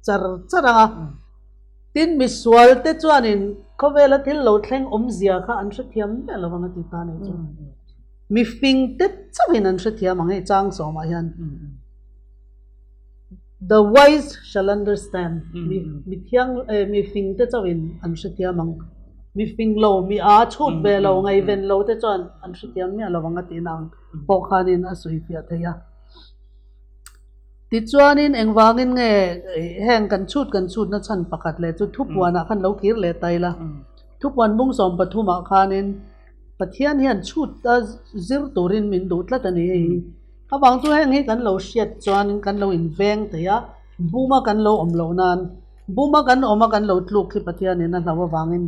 char char ang a. Tin, misual te chuanin khawvela thil lo thleng awmzia kha an hrethiam miah lo ang a ti ta nei chu. Mi fing te chauhin an hrethiam ang hei chang sawmah hian. The wise shall understand. Mi mi thiang eh mi fing te chauhin an hrethiam ang. Mi fing lo, mi aa chhut ve lo, ngaihven lo te chuan an hrethiam miah lo ang a tihna ang pawh khanin a sawifiah thei a. Tichuanin engvangin nge heng kan chhut kan chhutna chhan pakhat leh chu thupuanah khan lo kir leh ta ila. Thupuan bung 13 ah khanin Pathian hian chhut a zir turin min duh tlat a ni hei hi. Avang chu heng hi kan lo hriat chuanin kan lo inveng thei a, buma kan lo awm loh nan, buma kan awm a kan lo tluk hi Pathianin a hlauh avangin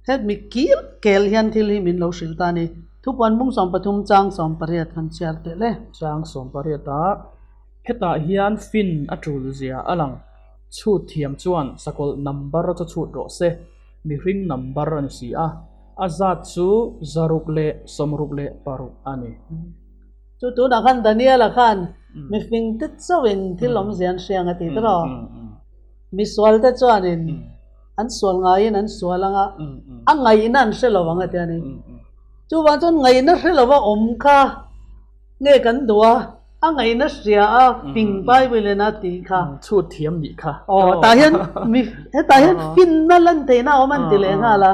hemi kil kel hian thil hi min lo hrilh ta a ni. Thupuan bung 13 chang 18 han chhiar teh le. Chang 18 ah hetah hian fin a tul zia a lang. Chhut thiam chuan sakawlh number chu chhut rawh se, mihring number a ni si a, a zat chu 666 a ni. Chu tunah khan Daniel-a khan mifing te chauhin thil awmzia an hria ang a ti ta rawh. Misual te chuanin an sual ngaiin an sual ang a, a ngaihna an hre lo ang a ti a ni. Chuvang chuan ngaihna hre lova awm kha nge kan duh a, a ngaihna hria a fing Bible in a tih kha. Chhut thiam nih kha. Aw, tah hian mi hetah hian finna lan theihna a awm an ti leh nghal a.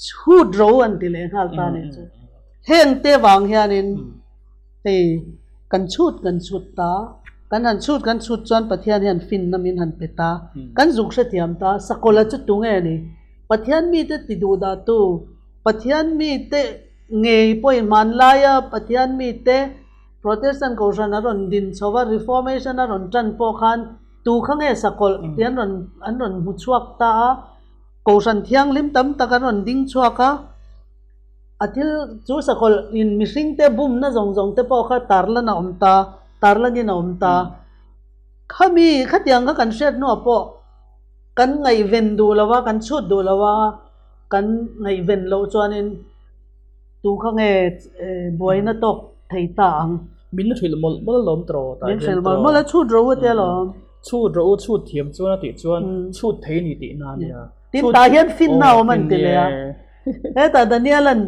Chhut ro an ti leh nghal ta nih chu. Heng te vang hianin hei kan chhut kan chhut ta, kan han chhut kan chhut chuan Pathian hian finna min han pe ta, kan zuk hrethiam ta, Sakawlh chu tunge a ni? Pathian mite ti duh dah tu, Pathian mite ngei pawhin hmanlaia Pathian mite Protestant Kohhran a rawn din chho va, Reformation a rawn tan pawh khan tu kha nge sakawlh tih an rawn an rawn hmu chhuak ta a, Kohhran thianghlim tam tak an rawn ding chhuak a, a thil chu sakawlh in mihringte bumna zawng zawng te pawh kha tarlan a awm ta, tarlanin a awm ta. Khami khatiang kha kan hriat hnuah pawh Kan ngaihven duh lo a, kan chhut duh lo a, kan ngaihven loh chuanin tu kha nge buaina tawk thei ta ang. Min hrilh mawlh mawlh alawm tawh tah hian tawh. Min hrilh mawlh mawlh a, chhut ro a tia alawm. Chhut ro u, chhut thiam chuan a tih chuan chhut thei a ni tihna a nia. Tin tah hian finna a awm an ti leh a. Hetah Daniel-a'n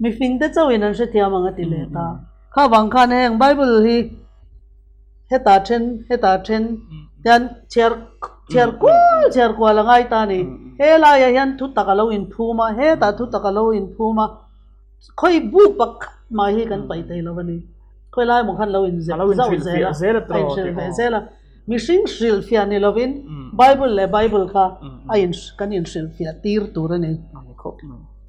mifingte chauhin an hrethiam ang a ti leh ta. Kha vang khan heng Bible hi. Hetah then, hetah then hian chhiar chhiar kual chhiar kual a ngai ta a ni. He laiah hian thu tak a lo inphum a, hetah thu tak a lo inphum a, khawi bu pakhat mah hi kan paih thei lo a ni. Khawi lai maw khan lo inzep zauh zel a, a inhrilh ve zel a. Mihring hrilhfiah ni lovin Bible leh Bible kha a in kan inhrilhfiah tir tur a ni.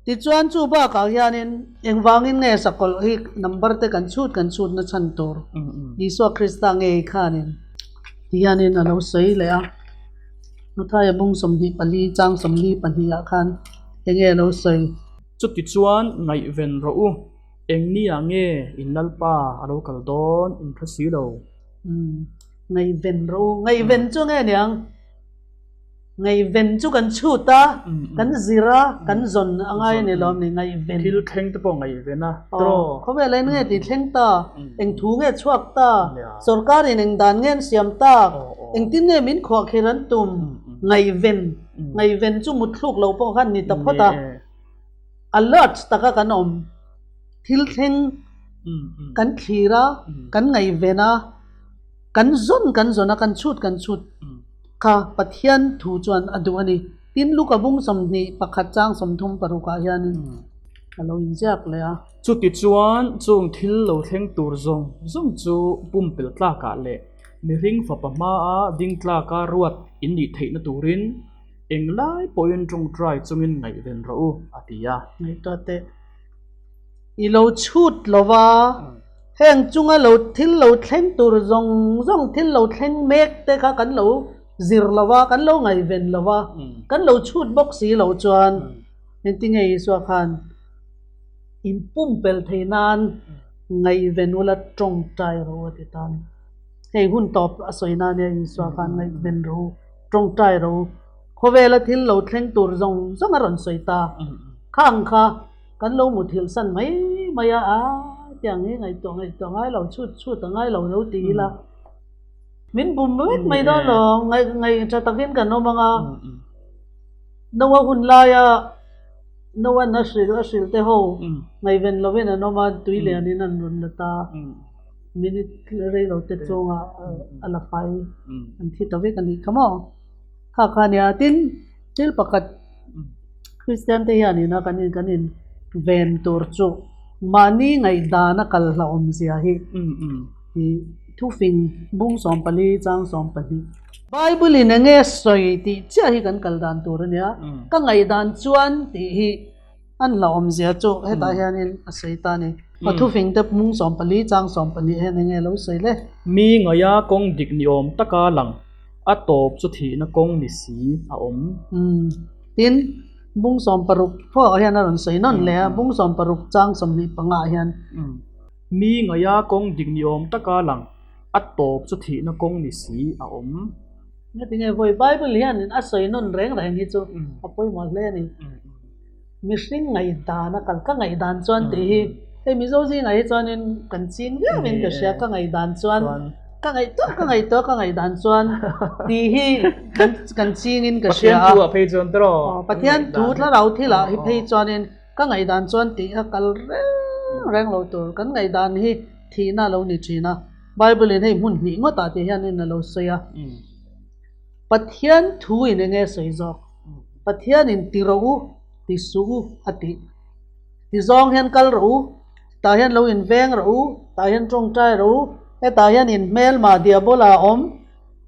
Tichuan chu bakah hianin engvangin nge sakawlh hi number te kan chhut kan chhut na chhan tur Isua Krista ngei khanin tihianin a lo sawi leh a. Mathaia bung 24 chang 42 ah khan enge a lo sawi? Chutichuan ngaihven rawh u, engni ah nge in Lalpa a lo kal dawn in hre si lo. Ngaihven rawh u, ngaihven chu nge niang? Ngaihven chu kan chhut a, kan zir a, kan zawn a ngai a ni lawm ni, ngaihven. Thil thleng te pawh ngaihven a, tiraw? Khawvel ah eng nge tih thleng ta, eng thu nge chhuak ta, sorkar in eng dan nge an siam tak, engtin nge min khuahkhir an tum, ngaihven, ngaihven chu mutthluk loh pawh khan ni ta phawt a, alert taka kan awm, thil thleng kan thlir a, kan ngaihven a. Kan zawn kan zawn a, kan chhut kan chhut kha Pathian thu chuan a duh a ni. Tin, Luka bung 21 chang 36 ah hianin a lo inziak leh a. Chutichuan, chung thil lo thleng tur zawng zawng chu pumpelh tlakah leh mihring fapa hmaa ding tlaka ruat in nih theihna turin englai pawhin tawngtai chungin ngaihven rawh u, a ti a. Ngaihtuah teh. I lo chhut lo va, heng chunga lo thil lo thleng tur zawng zawng thil lo thleng mek te kha kan lo zir lo va, kan lo ngaihven lo va, kan lo chhut bawk si lo chuan engtinge Isua khan in pumpelh theih nan ngaihven ula tawngtai rawh u a ti ta a ni. Hei hun tawp a sawi na nia Isua khan ngaihven rawh u, tawngtai rawh u. Khawvela thil lo thleng tur zawng zawng a rawn sawi ta. Khang kha Kan lo muthilh san mai mai a, a tiang hi ngaihtuah ngaihtuah ngai lo, chhut chhut a ngai lo lo ti ila. Min bum vek mai dawn lo, ngaih ngaih tha takin kan awm ang a. Noa hun laia Noa'n a hrilh a hrilh te ho ngaihven lovin an awm a, tui lianin an rawn la ta. Minute rei lo te chungah a la fai an thi ta vek a nih kha maw. Kha kha nia, tin thil pakhat. Kristian te hianin a kan in kan in ven tur chu mahni ngaihdana kal hlauhawm zia hi i thufing bung 14 chang 12. Bible in enge sawi tih chiah hi kan kal dan tur a nia, ka ngaihdan chuan tih hi an hlauhawm zia chu hetah hianin a sawi ta a ni. Thufing te bung 14 chang 12 hian enge lo sawi le? Mi ngaia kawng dik ni awm taka lang. A tawp chu thihna kawng ni si a awm. Umm. Tin, bung 60 phuakah hian a rawn sawi nawn leh a, bung 60 chang 25 ah hian. Umm. Mi ngaia kawng dik ni awm taka lang, a tawp chu thihna kawng ni si a awm. Ngatinge vawi Bible hianin a sawi nawn reng reng hi chu a pawimawh hle a ni. Mihring ngaihdan a kal, ka ngaihdan chuan tih hi hei Mizo zingah hi chuanin kan ching viau in ka hria, ka ngaihdan chuan ka ngaihtuah ka ngaihtuah ka ngaihdan chuan tih hi kan kan ching in ka hria a. Pathian thu ah phei chuan tiraw? Aw Pathian thu thlarau thil ah hi phei chuanin ka ngaihdan chuan tih a kal reng reng lo tur, kan ngaihdan hi thihna a lo ni thin a, Bible in hei hmun hnih ngawt ah tih hianin a lo sawi a. Pathian thu in enge sawi zawk? Pathianin ti rawh u, ti suh u a tih. Ti zawng hian kal rawh u, tah hian lo inveng rawh u, tah hian tawngtai rawh u, hetah hian inhmelma diabola a awm.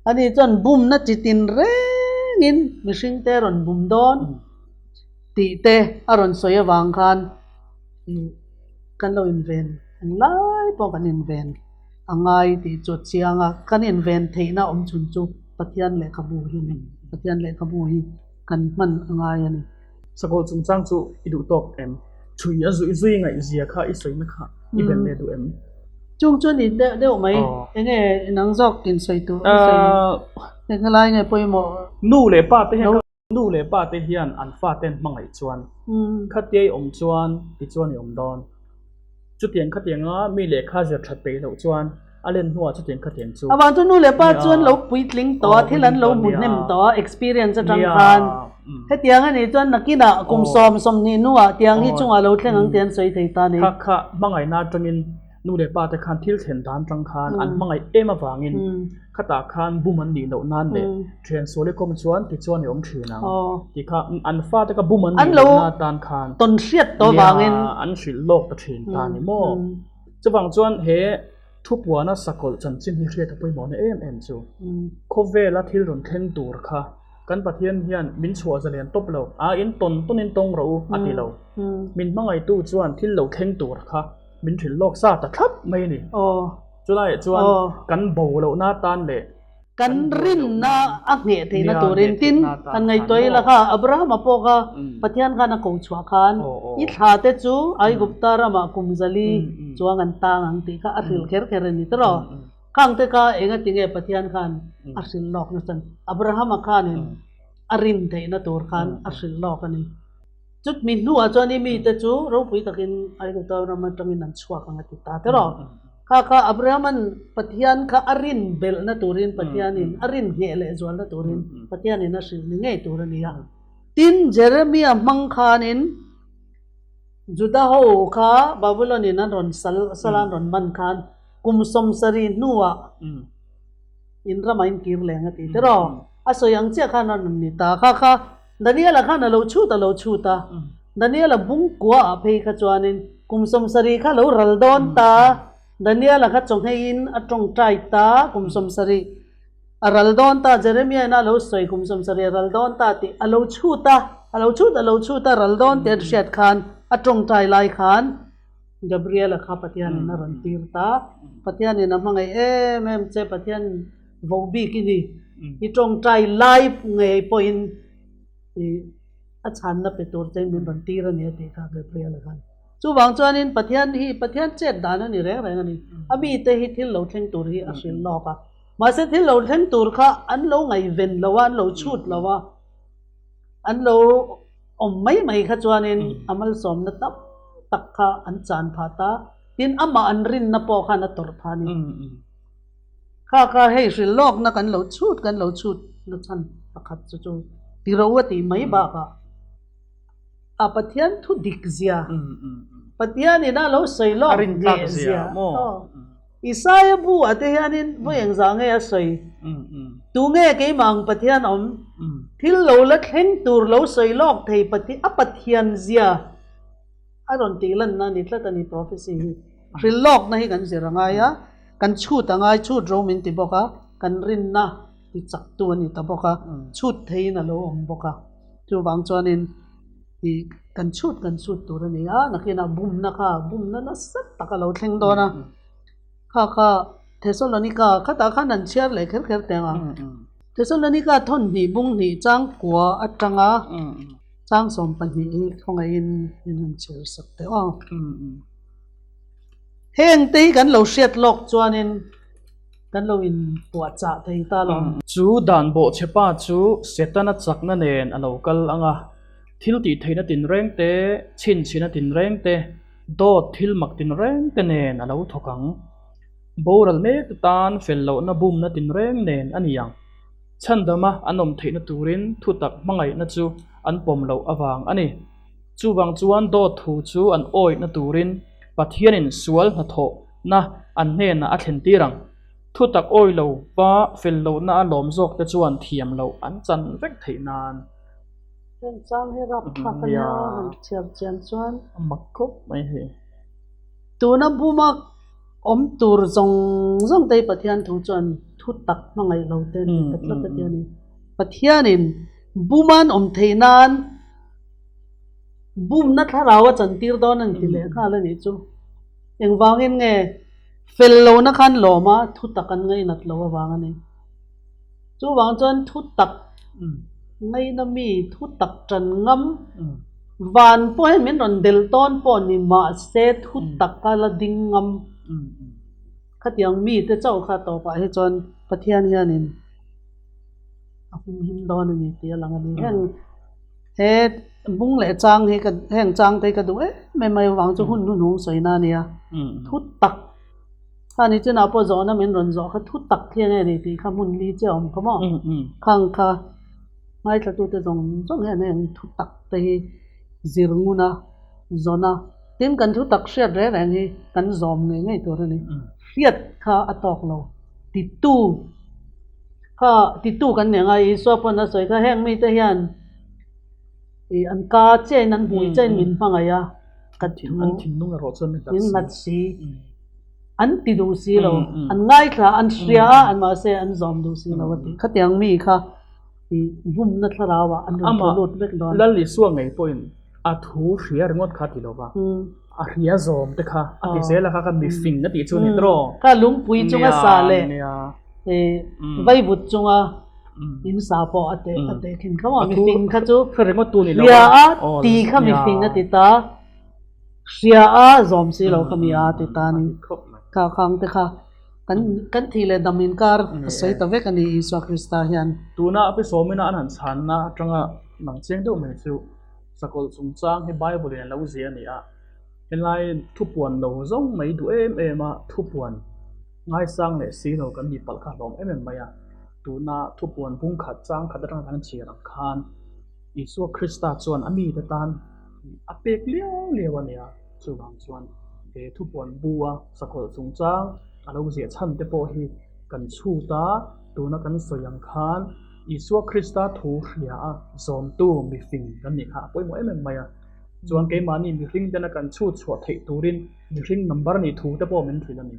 Ani chuan bumna chi tin rengin mihringte a rawn bum dawn tih te a rawn sawi avang khan kan lo inven englai pawh kan inven a ngai tih chu a chiang a, kan inven theihna awm chhun chu Pathian lehkhabu hi a ni. Pathian lehkhabu hi kan hman a ngai a ni. Sakawlh chungchang chu i duh tawk em? Chhui a zui zui ngaihzia kha i sawina kha i belh leh duh em? Chung chu ni deuh deuh mai. Enge inang zawk in sawi tur i sawi? Eng lai nge pawimawh? Nu leh pa te hian Nu leh pa te hian an faten hmangaih chuan khatia i awm chuan tichuan i awm dawn. Chutiang khatianga mi lehkha zir that peih loh chuan a len hnuah chutiang khatiang chu. Avang chu nu leh pa chuan lo puitling tawh a, thil an lo hmu hnem tawh a, experience atang khan hetiang a nih chuan nakinah kum 10, 20 hnuah tiang hi chungah lo thleng ang tih an sawi thei ta a ni. Kha kha hmangaihna atangin Nu leh pa te khan thil thlen dan tang khan an hmangaih em avangin khatah khan bum an nih loh nan leh thian sual i kawm chuan tichuan i awm thin ang tih kha an fate kha bum an nih loh na tan khan tawn hriat tawh avangin an hrilh lawk ta thin ta ni maw. Chuvang chuan he thupuana sakawlh chanchin hi hriat a pawimawhna em em chu khawvela thil rawn thleng tur kha Kan Pathian hian min chhuah zalen tawp lo, a in tawn tawn in tawng rawh u a ti lo. Min hmangaihtu chuan thil lo thleng tur kha min hrilh lawk sa ta thlap mai a ni. Chulaiah chuan kan bo lohna tan leh kan rinna a ngheh theihna turin tin han ngaihtuah ila kha Abrahama pawh kha Pathian khan a ko chhuah khan i thla te chu Aigupta ramah kum zali chuang an tang ang tih kha a hrilh kher kher a ni tiraw. Khang te kha enga tinge Pathian khan a hrilh lawk na chan Abrahama khanin. a rin theihna tur khan a hrilh lawk a ni. Chutmi hnuah chuan i mite chu ropui takin Aigupta ram atangin an chhuak ang a ti ta tiraw. Kha kha Abrahama'n Pathian kha a rin belhna turin Pathianin a rin ngheh leh zualna turin Pathianin a hrilh ni ngei tur a ni a. Tin, Jeremia hmang khanin Juda ho kha Babylon-in an rawn sal sal a an rawn man khan kum 70 hnuah in ramah in kir leng a ti tiraw. A sawi ang chiah khan a rawn ni ta. Kha kha Daniela khan a lo chhut a lo chhut a, Daniela bungkua ah phei kha chuanin kum 70 kha lo ral dawn ta, Daniela kha chawngheiin a tawngtai ta, kum 70 a ral dawn ta, Jeremia in a lo sawi kum 70 a ral dawn ta tih a lo chhut a, a lo chhut a lo chhut a ral dawn tih a hriat khan a tawngtai lai khan Gabriela kha Pathianin a rawn tir ta, Pathianin a hmangaih em em che, Pathian voh bik i ni. I tawngtai lai ngei pawhin i a chhanna pe tur chein min rawn tir a ni a tih kha Gabriel-a khan. Chuvang chuanin Pathian hi Pathian chet dan a ni reng reng a ni. A mite hi thil lo thleng tur hi a hrilh lawk a. Mahse thil lo thleng tur kha an lo ngaihven lo a, an lo chhut lo a, an lo awm mai mai kha chuanin a malsawmna tam tak kha an chan phah ta. Tin, amah an rinna pawh khan a tawrh phah a ni. Kha kha hei hrilh lawkna kan lo chhut kan lo chhut na chhan pakhat chu chu ti ro a tih mai bakah a Pathian thu dik zia Pathian in a lo sawi lawk leh zia Isaia bu ah te hianin vawi engzah nge a sawi tunge keimah ang Pathian awm thil lo la thleng tur lo sawi lawk thei a Pathian zia A rawn tih lanna a ni tlat a ni prophecy hi. Hrilh lawkna hi kan zir a ngai a, kan chhut a ngai, chhut ro min ti bawk a, kan rinna ti chaktu a ni ta bawk a, chhut theiin a lo awm bawk a. Chuvang chuanin i kan chhut kan chhut tur a ni a, nakinah bumna kha bumna nasa tak a lo thleng dawn a. Kha kha Thesalonika khatah khan an chhiar leh kher kher teng a. Thesalonika thawn hnih bung hnih changkua atanga Chang 12 hi khawngaihin min han chhiar sak teh aw. Heng te hi kan lo hriat lawk chuanin kan lo inpuahchah thei ta lo. Chu dan bawhchhe pa chu Setana chakna nen a lo kal ang a, thil tih theihna tinreng te, chhinchhina tinreng te, dawt thil mak tinreng te nen a lo thawk ang. Boral mek te tan fel lohna bumna tinreng nen a ni ang. Chhandama an awm theihna turin thutak hmangaihna chu an pawm loh avang a ni. Chuvang chuan dawt thu chu an awihna turin Pathianin sual hnathawhna an hnenah a thlen tir ang. Thutak awi lo va fel lohna a lawm zawkte chuan thiam loh an chan vek theih nan. Heng chang hi rap thlak a nia han chhiar chian chuan. A mak khawp mai hei. Tuna buma awm tur zawng zawng te hi Pathian thu chuan thu tak hmangaih lo te an ti ta tlat a ti a ni. Pathianin buman awm theih nan bumna thlarau a chantir dawn a ni ti leh nghal a nih chu. Engvangin nge fel lohna khan lawm a thu tak an ngainat loh avang a ni. Chuvang chuan thu tak ngaina mi thu tak tan ngam van pawh hian min rawn del tawn pawh ni mahse thu tak a la ding ngam khatiang mi te chauh kha tawpah hi chuan Pathian hianin a humhim dawn a ni tih a lang a ni. Heng he bung leh chang hi ka heng chang te hi ka duh em em mai avang chu hun hnuhnung sawina a nia thu tak. Kha ni chunah pawh zawhna min rawn zawh kha thu tak khi enge ni tih kha hmun li chiah a awm kha maw? Khang kha ngaithlatute zawng zawng hian heng thu tak te hi zir ngun a, zawn a, tin kan thu tak hriat reng reng hi kan zawm ngei ngei tur a ni. Hriat kha a tawk lo. Titu kha titu kan nih anga Isua pawn a sawi kha heng mite hian ih an ka chiahin an hmui chiahin min hmangaih a, ka thu min hlat si. An ti duh si lo, an ngaithla, an hria a, an mahse an zawm duh si lo a ti. Khatiang mi kha i bumna thlarau ah an rawn thaw lut vek dawn. Lal Isua ngei pawhin a thu hria ringawt kha a ti lo va, a hria zawm te kha a ti zel a kha kha mifing a tih chu a ni tawh. Kha lungpui chunga sa leh vaivut chunga in sa pawh a teh a teh khin kha maw mifing kha chu hria a ti kha mifing a ti ta. Hria a zawm si lo kha mi a ti ta ni. Kha khang te kha. Kan kan thih leh dam inkar a sawi ta vek a ni Isua Krista hian. Tuna a pi sawmina an han chhanna atanga lang chiang deuh mai chu sakawlh chungchang hi Bible in a lo zia a ni a, helai thupuan lo zawng mai duh em em a thupuan ngaisang leh si lo kan ni palh kha hlawm em em mai a, tuna thupuan bung khat chang khat atanga kan chhiar ang khan Isua Krista chuan a mite tan a pek liau liau a ni a. Chuvang chuan he thupuan bu-a sakawlh chungchang a lo ziah chhan te pawh hi kan chhut a, tuna kan sawi ang khan Isua Krista thu hria a zawmtu mifing kan nih kha a pawimawh em em mai a. Chuan keimahni mihring tena kan chhut chhuah theih turin mihring number nih thu te pawh min hrilh a ni.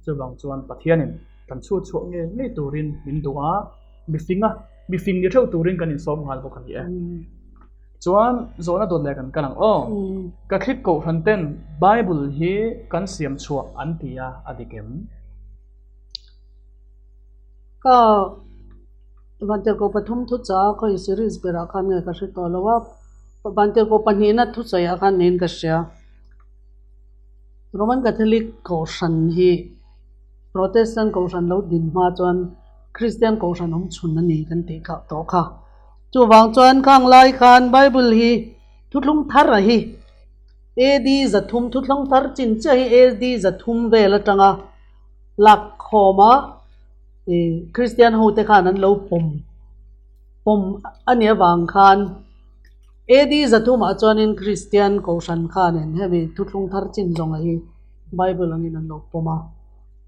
Chuvang chuan Pathianin kan chhut chhuah ngei ngei turin min duh a, mifinga mifing ni theuh turin kan insawm nghal bawk a ni e. Chuan zawhna dawt leh kan kal ang aw. Catholic Kohhran ten Bible hi kan siam chhuah an ti a, a dik em? Ka Vantirhkoh pathum thucha khawi series berah khan nge ka hre tawh lo a, Vantirhkoh pahnihna thusawiah khan niin ka hria. Roman Catholic Kohhran hi Protestant Kohhran lo din hma chuan Kristian Kohhran awm chhun a ni kan tih kha tawh kha. Chuvang chuan khang lai khan Bible hi thuthlung thar a hi AD 300 thuthlung thar chin chiah hi AD 300 vel atanga lak khawm a Kristian ho te khan an lo pawm pawm a nih avang khan AD 300 ah chuanin Kristian Kohhran khanin hemi thuthlung thar chin zawng a hi Bible angin an lo pawm a.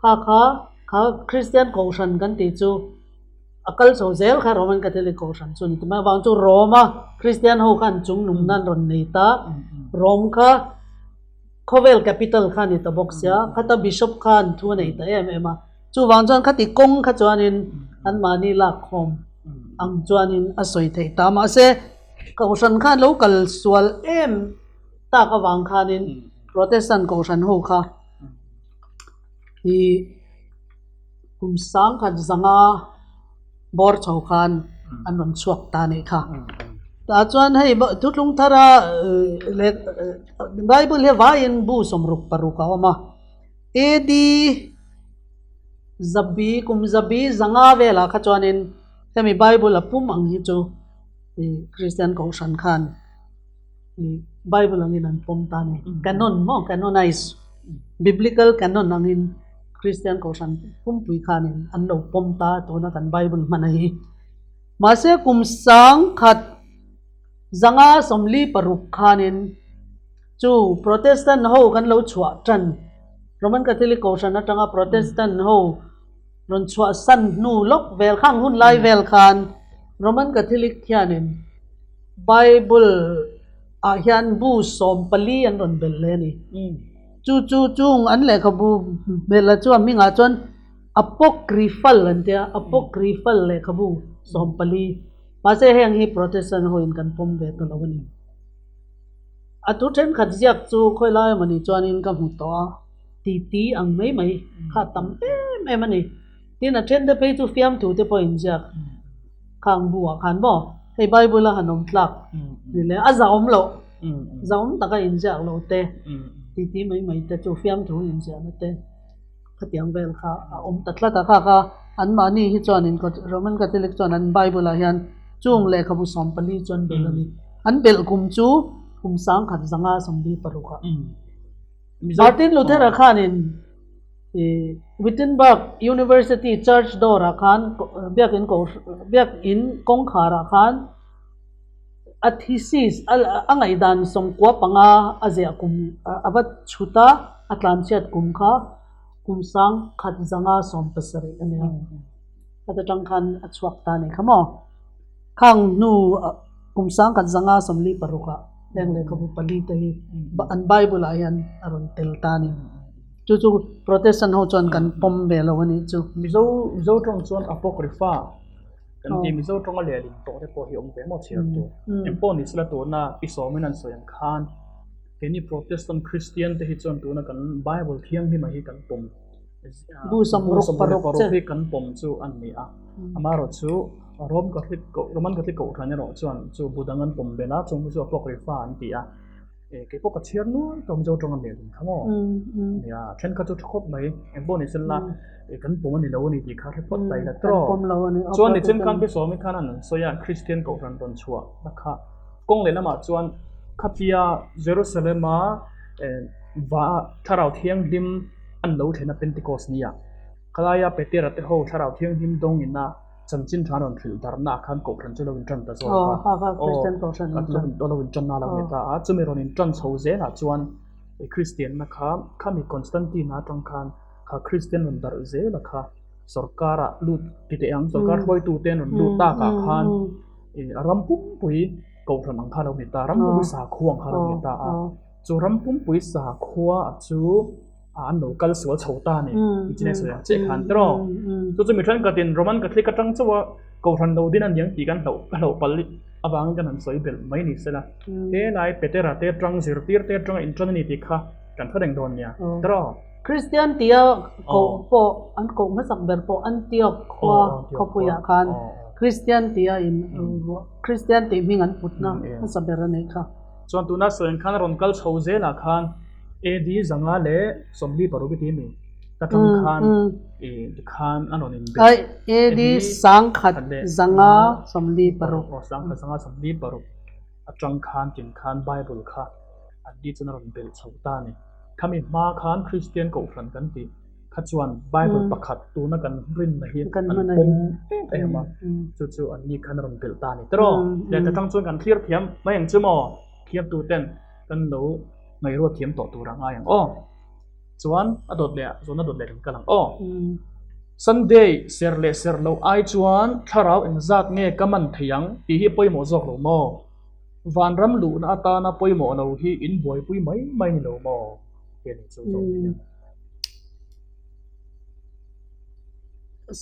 Kha kha kha Kristian Kohhran kan tih chu A kal chho zel kha Roman Catholic Kohhran chu a ni. Tumah avang chu Rome-a Kristian ho khan chung nung nan rawn nei ta. Rome kha khawvel capital kha a ni ta bawk sia, khata Bishop khan thu a nei ta em em a. Chuvang chuan khati kawng kha chuanin anmahni lak khawm ang chuanin a sawi theih ta. Mahse, Kohhran khan lo kal sual em tak avang khanin Protestant Kohhran ho kha i Kum sangkhat zanga bawr chho khan an rawn chhuak ta a nih kha. Tah chuan hei thuthlung thara leh Bible hi vaiin bu 66 a awm a. AD zabi kum zabi zanga velah kha chuanin hemi Bible a pum ang hi chu Kristian Kohhran khan Bible angin an pawm ta a ni. Canon maw canonize Biblical canon angin. Kristian Kohhran pumpui khanin an lo pawm ta tuna kan Bible hman a hi. Mahse kum 1556 khanin chu Protestant ho kan lo chhuah tan Roman Catholic Kohhran atanga Protestant ho rawn chhuah san hnu lawk vel khang hun lai vel khan Roman Catholic hianin Bible ah hian bu 14 an rawn belh leh a ni. Chu chu chung an lehkhabu hmel ah chuan hmingah chuan Apocryphal an tia, Apocryphal lehkhabu 14. Mahse heng hi Protestant ho in kan pawm ve ta lo a ni. A thu thenkhat ziak chu khawi lai emaw ni chuanin ka hmu tawh a, titi ang mai mai kha a tam em em a ni. Tin a then te phei chu fiamthu te pawh inziak khang bu ah khan maw hei Bible a han awm tlak ni leh a zahawm loh. Zahawm taka inziak lo te, titi mai mai te chu fiamthu inziahna te khatiang vel kha a awm ta tlat a. Kha kha anmahni hi chuanin Roman Catholic chuan an Bible ah hian chung lehkhabu 14 chu an belh a ni. An belh kum chu kum 1546 ah. Martin Luther-a khanin Wittenberg University Church door-ah khan biakin biakin kawngkharah khan A thesis a ngaihdan 95 a ziah kum a va chhut a, a tlanchhiat kum kha kum 1170 a ni a. Khata tang khan a chhuak ta a ni kha maw? Khang hnu kum 1146 ah heng lehkhabu pali te hi an Bible ah hian a rawn tel ta a ni. Chu chu Protestant ho chuan kan pawm ve lo a nih chu. Mizo Mizo tawng chuan Apocrypha Kan ti Mizo tawnga lehlin tawh te pawh hi awm ve maw chhiar tur. Engpawh ni sela tuna pi sawmin an sawi ang khan keini Protestant Christian te hi chuan tuna kan Bible thianghlim ah hi kan pawm Bu 66 hi kan pawm chu a ni a. Amaherawh chu Rome Catholic Roman Catholic Kohhran erawh chuan chu bu dang an pawm belh a, chung hi chu Apocrypha an ti a. Kei pawh ka chhiar nual tawh Mizo tawng a hmel in kha maw? Nia, thenkhat chu tha khawp mai. Engpawh ni sela kan pawm a ni lo a ni tih kha hre phawt ta ila tawh. Chuan nichin khan Pi Sawmi khan an sawi a, Kristian Kohhran rawn chhuah na kha kawng leh lamah chuan khatia Jerusalem-a va Thlarau Thianghlim an lo thlen a Pentecost nia, khalaia Petera te ho Thlarau Thianghlim dawngin a, Chanchin tha rawn hrilh darhna ah khan Kohhran chu lo intan ta zawk a. Aw, lo intan na lo ni ta a. Chumi rawn intan chho zelah chuan Kristianna kha khami Constantine atang khan kha Kristian rawn darh zela kha sorkar ah lut ti teh ang, sorkar hruaitu te an rawn lut tak ah khan a ram pumpui Kohhran ang kha lo ni ta, ram pumpui sakhua ang kha lo ni ta a. Chu ram pumpui sakhua chu. an lo kal sual chho ta a ni nichin a sawi ang chiah khan tiraw chu chu mi thenkhatin Roman Catholic atang chauh a Kohhran lo din a niang tih kan hlauh ka hlauh palh avangin kan han sawi belh mai ni sela helai Petera te atang zirtir te atanga intan a ni tih kha kan hre reng dawn nia tiraw. Kristian tia koh pawh an koh hmasak ber pawh Antioch khua khawpuiah khan Kristian tia in Kristian tih hming an putna hmasa ber a nih kha. Chuan tuna sawi ang khan a rawn kal chho zelah khan AD 146 i ti mi? Ta tang khan i tikhan a rawn inbelh. Ai, AD 1146. Aw, 1146 atang khan tin khan Bible kha an ni chuan a rawn belh chho ta a ni. Khami hma khan Kristian Kohhran kan tih kha chuan Bible pakhat tuna kan rinna hi an pawm em em a, chu chu an ni khan a rawn belh ta a ni tiraw? Leh ta tang chuan kan thlir thiam mai ang chu maw? Thiamtuten kan lo ngaihruat thiam tawh tur a ngai ang aw. Chuan a dawt leh ah zawn a dawt leh kan kal ang aw. Sunday ser leh ser loh ai chuan thlarau engzat nge ka man thei ang tih hi pawimawh zawk lo maw? Vanram luhna atana pawimawh lo hi in buaipui mai mai ni lo maw? Tih a ni chu zawk hian.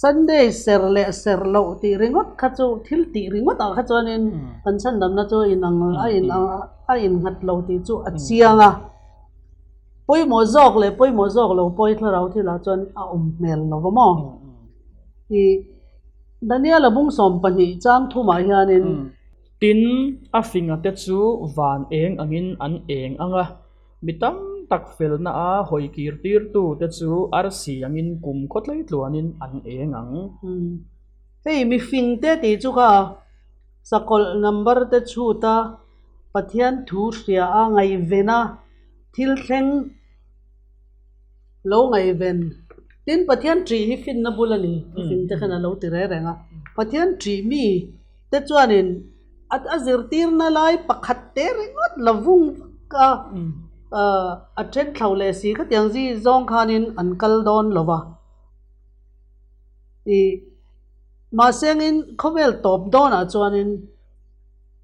Sunday ser leh ser loh tih ringawt kha chu thil tih ringawt ah kha chuanin kan chhandamna chu a inang a inang a innghat lo tih chu a chiang a, pawimawh zawk leh pawimawh zawk lo pawh hi thlarau thilah chuan a awm hmel lo va maw? Ih Daniel-a bung 12 chang thumah hianin. Tin, a finga te chu van eng angin an eng ang a. Mi tam tak felna a hawi kir tirtu te chu arsi angin kum khaw tlei tluanin an eng ang. Hei mi fing te tih chu kha sakawlh number te chhut a, Pathian thu hria a ngaihven a, thil thleng lo ngaihven. Tin, Pathian ṭih hi finna bul a ni, thu fing te khan a lo ti reng reng a. Pathian ṭih mi te chuanin A zirtirna lai pakhat te ringawt la vung vak a, a then thlo leh si khatiang zi zawng khanin an kal dawn lo va. Ih mahsengin khawvel tawp dawnah chuanin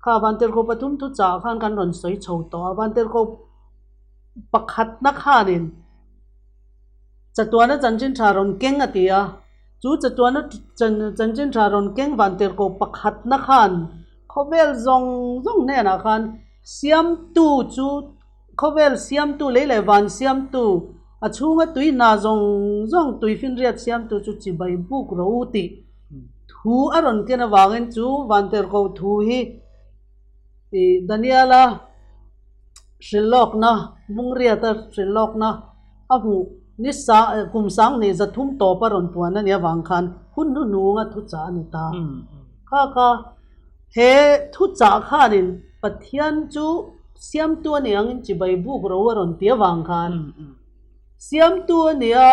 kha Vantirhkoh pathum thuchah khan kan rawn sawi chho tawh a, Vantirhkoh pakhatna khanin chatuana chanchin tha rawn keng a ti a. Chu chatuana chanchin tha rawn keng vantirhkoh pakhatna khan khawvel zawng zawng hnenah khan siamtu chu khawvel siamtu lei leh van siamtu a chhunga tui hna zawng zawng tui finriat siamtu chu chibai buk ro tih thu a rawn ken avangin chu vantirhkoh thu hi ih Daniela hrilhlawkna Mungriata hrilhlawkna A hmuh ni sa kum sanghnih 300 tawpa rawn puan a nih avang khan hun hnuhnunga thuchah a ni ta. Kha kha he thuchah khanin Pathian chu siamtu a nih angin chibai buk ro a rawn ti avang khan siamtu a nia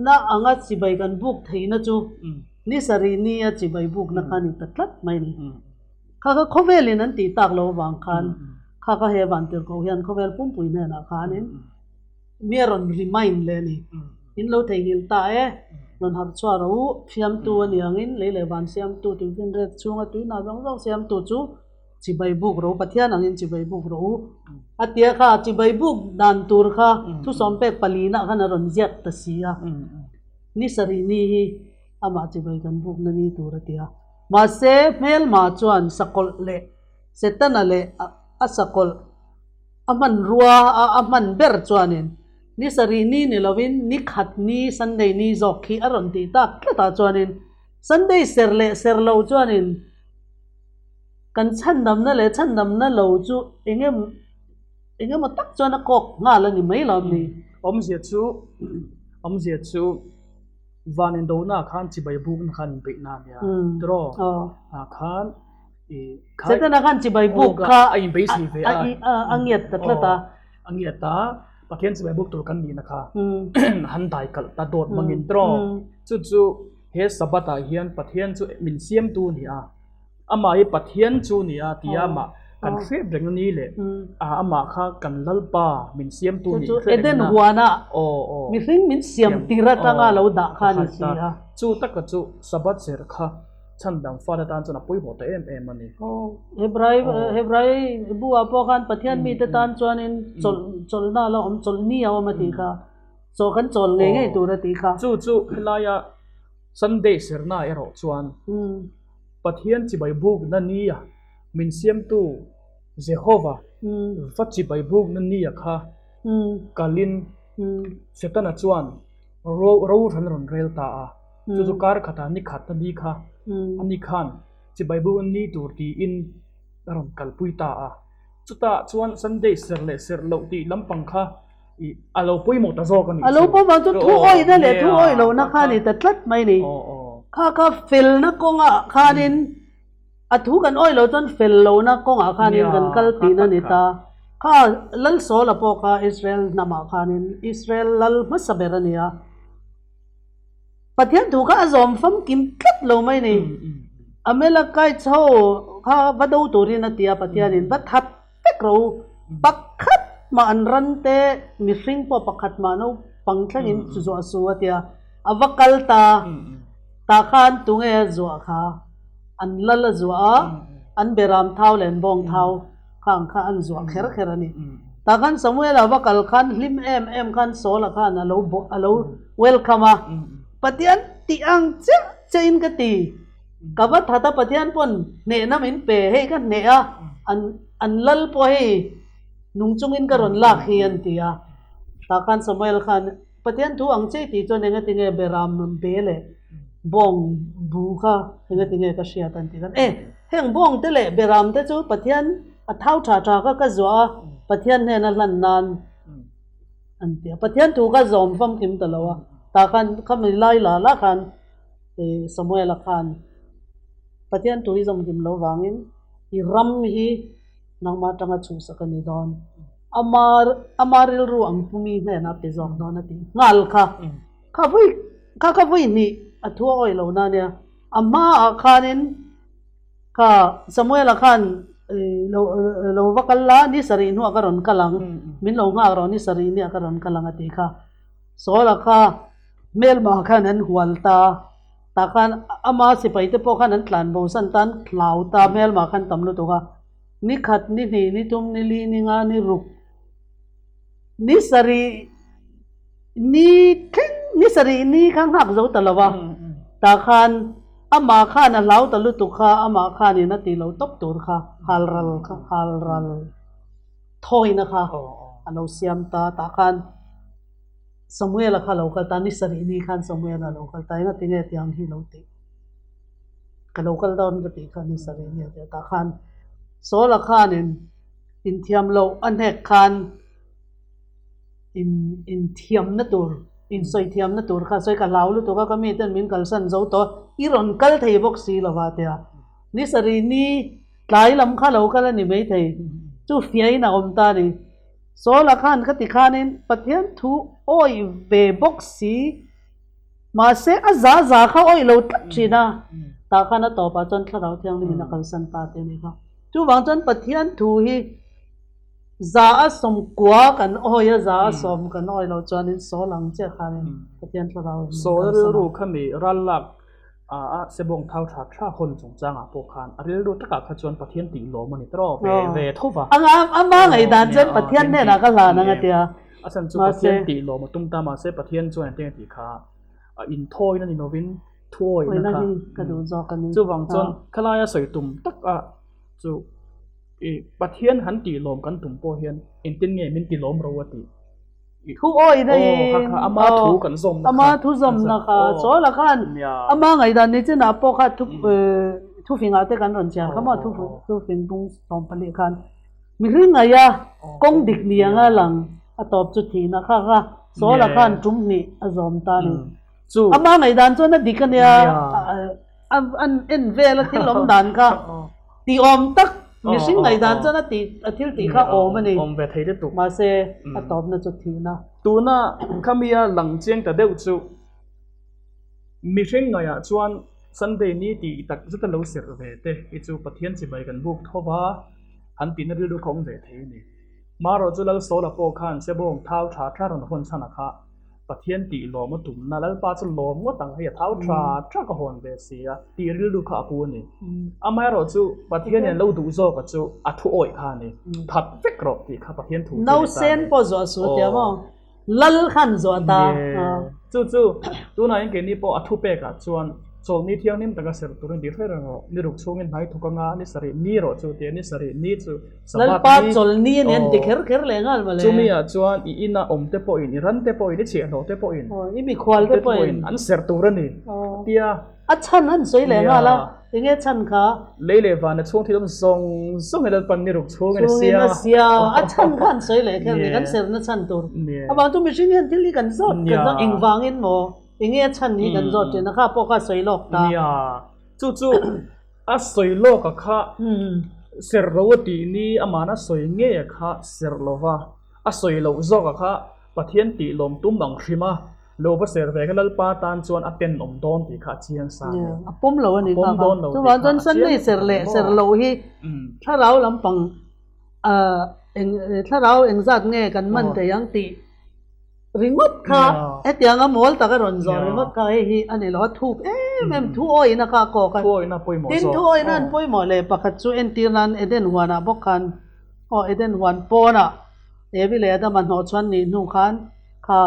na anga chibai kan buk theihna chu ni sarih nia chibai bukna kha a ni ta tlat mai a ni. Kha kha khawvelin an tih tak lo avang khan kha kha he vantirhkoh hian khawvel pumpui hnenah khanin Mi a rawn remind leh a ni. In lo theihnghilh ta e, rawn harh chhuah rawh u, siamtu a ni angin lei leh van siamtu, tuifinriat chhunga tuihna zawng zawng siamtu chu chibai buk rawh u, Pathian angin chibai buk rawh u. A tia kha chibai buk dan tur kha thusawm pek palina khan a rawn ziak ta si a. Ni sarih ni hi amah chibai kan bukna ni tur a ti a. Mahse, hmelma chuan sakawlh leh Setana leh a sakawlh A hmanrua a a hman ber chuanin ni sarih ni ni lovin ni khat ni Sunday ni zawk khi a rawn tih tak tlatah chuanin Sunday ser leh ser lo chuanin kan chhandamna leh chhandamna lo chu eng em Eng emaw tak chuan a kawk nghal a ni mai lo ni. Awmzia chu awmzia chu van indona khan chibai bukna khan inbeihna a nia tiraw? Ah khan i kha Setana khan chibai buk kha a inbeisei ve a. A ngiat ta tlat a. A ngiat a, Pathian chibai buk tur kan nihna kha han dai kalh ta dawt hmangin tiraw? Chu chu he Sabbath ah hian Pathian chu min siamtu a ni a. Amah hi Pathian chu ni a tia amah kan hriat reng a ni leh amah kha kan Lalpa min siamtu nih hriat reng na. Eden huana mihring min siam tir atanga lo dah kha a ni si a. Chu taka chu Sabbath serh kha chhandam fate tan chuan a pawimawh ta em em a ni. Hebrai Hebrai bu ah pawh khan Pathian mite tan chuanin chawlh chawlhna a la awm chawlhni a awm a tih kha. Chaw kan chawl ngei ngei tur a tih kha. Chu chu helaia Sunday serhna erawh chuan Pathian chibai bukna nia min siamtu Jehova va chibai bukna nia kha kalin Setana chuan rohran a rawn rel ta a. Chu chu kar khatah ni khat a ni kha a ni khan chibai bukna ni tur tiin a rawn kalpui ta a. Chutah chuan Sunday serh leh serh loh tih lampang kha a lo pawimawh ta zawk a nih chu. A lo pawimawh chu thu awihna leh thu awih lohna kha a ni ta tlat mai ni. Kha kha felna kawngah khanin a thu kan awih loh chuan fel lohna kawngah khanin kan kal tihna a ni ta. Kha Lalsawla pawh kha Israel hnamah khanin Israel lal hmasa ber a ni a. Pathian thu kha a zawm famkim tlat lo mai ni. Amalekites ho kha va do turin a ti a Pathianin va that vek ro pakhat mah an ran te mihring pawh pakhat mah naupang thlengin zuah su a tia a va kal ta tah khan tunge a zuah kha an lal a zuah a an beram thau leh an bawng thau kha ang kha an zuah kher kher a ni tah khan Samuel a va kal khan hlim em em khan Saul a khan a lo a lo welcome a Pathian tih ang chiah chiah in ka ti. Ka va that a Pathian pawn hnehna min pe hei ka hneh a an an lal pawh hei nung chungin ka rawn lak hi an ti a tah khan Samuel khan Pathian thu ang che tih chuan enga tinge beram be leh bawng bu kha enga tinge ka hriat an ti khan e heng bawng te leh beram te chu Pathian a thau tha tha kha ka zuah a Pathian hnena hlan nan an ti a Pathian thu kha zawm famkim ta lo a tah khan khami lai la la khan Samuela khan Pathian thu hi zawmkim lo vangin i ram hi nangmah atanga chhuhsak a ni dawn. Ama ama rilru ang pumi hnenah pe zawk dawn a tih nghal kha. Kha vawi kha kha vawi hnih a thu a awih lo na nia. A hmaah khanin kha Samuela khan lo lo va kal la ni sarih hnuah ka rawn kal ang min lo nghak rawh ni sarih hniah ka rawn kal ang a tih kha. Saula kha Hmelma khan an hual ta, tah khan ama sipai te pawh khan an tlan bo san tan hlau ta hmelma khan tam lutuk a, ni khat, ni hnih, ni thum, ni li, ni nga, ni ruk, ni sarih, ni thleng, ni sarih ni kha nghak zo ta lo a, tah khan amah khan a hlau ta lutuk kha amah khanin a tih lo tawp tur kha hal ral kha hal ral thawina kha a lo siam ta, tah khan. Samuela kha lo kal ta, ni sarih ni khan Samuela lo kal ta, engati nge tiang hi lo tih? Ka lo kal dawn ka tih kha ni sarih ni a ti a, tah khan Saula khanin inthiam loh a hnek khan in inthiamna tur, insawi thiamna tur kha sawi ka hlau lutuk a, ka miten min kalsan zo tawh, i rawn kal thei bawk si lo va a ti a, ni sarih ni tlai lam kha lo kal a ni maithei, chu fiahin a awm ta a ni. Saula khan ka ti khanin Pathian thu awih ve bawk si, mahse a za za kha awih lo tlat thin a, tah khan a tawpah chuan Thlarau Thianghlimin a kalsan ta te a ni kha. Chuvang chuan Pathian thu hi za a sawmkua kan awih a, za a sawm kan awih loh chuanin Saul ang chiah khanin Pathian Thlarau in min Saula kalsan a. rilru kha mi ral lak a sebawng thau tha tha hawn chungchangah pawh khan a rilru takah kha chuan Pathian tih lawm a ni tawh ve ve tho va. Ama ngaihdan chuan Pathian hnenah ka hlan ang a tia. A chhan chu Pathian tih lawm a tum ta mahse Pathian chuan engtin a tih kha inthawi na ni lovin thuawihna kha ka duh zawk a ni. Chuvang chuan khalaia sawi tum taka chu Pathian han tih lawm kan tum pawh hian engtin nge min ti lawm ro a tih. Thu awih na in ama thu kan zawm na kha ama thu zawm na kha Sawla khan ama ngaihdan ni chinah pawh kha thu thu fingah te kan rawn chhiar kha maw thu thu fing bung 14 khan. Mihring ngaia kawng dik ni anga lang a tawp chu thihna kha kha Saul-a khan tum hnih a zawm ta a ni. Ama ngaihdan chuan a dik a nia, an en vel a thil awm dan kha tih awm tak mihring ngaihdan chuan a tih a thil tih kha awm a ni. Mahse a tawpna chu thihna. Tuna khamia lang chiang ta deuh chu Mihring ngaihah chuan Sunday ni tih tak zeta lo serh ve te hi chu Pathian chibai kan buk tho va, han tihna rilru kha awm ve thei a ni. Marawh chu Lalsawla pawh khan Sebawng thau tha tha rawn hawn chhan a kha Pathian tih lawm a tumna, Lalpa chu lawm ngawt ang hei a thau tha tha ka hawn ve si a tih rilru kha a pu a ni. Amaherawh chu Pathian in an lo duh zawk a chu a thu awih kha a ni. That vek rawh tih kha Pathian thu chu a ni ta a ni. Nausen pawh zuah suh a tia maw? Lal khan zuah ta. Chu chu tunah hian keini pawh a thupekah chuan chawlhni thianghlim taka serh turin tih hre reng rawh. Ni ruk chhungin hnai thuk anga ni sarih ni rawh chu tia ni sarih ni chu Sabbath ni. Lalpa chawlhni a ni an ti kher kher leh nghal mawle. Chumi ah chuan i ina awm te pawhin i ran te pawhin i chhiahhlawh te pawhin i mikhual te pawhin an serh tur a ni tia. A chhan an sawi leh nghal a, enge chhan kha? Lei leh vana chhung thil awm zawng zawng hi Lalpan ni ruk chhungin a sia. Chhungin a sia. A chhan kha an sawi leh kher ni, kan serna chhan tur. Avang chu mihring hian thil hi kan zawt kan zawt engvangin maw enge a chhan hi kan zawt thin a, kha pawh kha a sawi lawk ta. Nia, chu chu a sawi lawk a kha serh lo a tih ni amahna sawi ngei a kha serh lo va, a sawi loh zawk a kha Pathian tih lawm tum ang hrim a. Lo va ser ve kha Lalpa tan chuan a pen awm dawn tih kha a chiang sa a ni. A pawm lo a ni kha kha. Chuvang chuan Sunday ser leh ser lo hi thlarau lampang eng thlarau engzat nge kan man thei ang tih ringawt kha hetianga mawl taka rawn zawh ringawt kha hei hi a ni lo a thuk em em thu awihna kha a kawk a. Tin thu awihna an pawimawh leh pakhat chu entir nan Eden huanah bawk khan aw Eden huan pawnah Evi leh Adama hnawh chuan nih hnu khan kha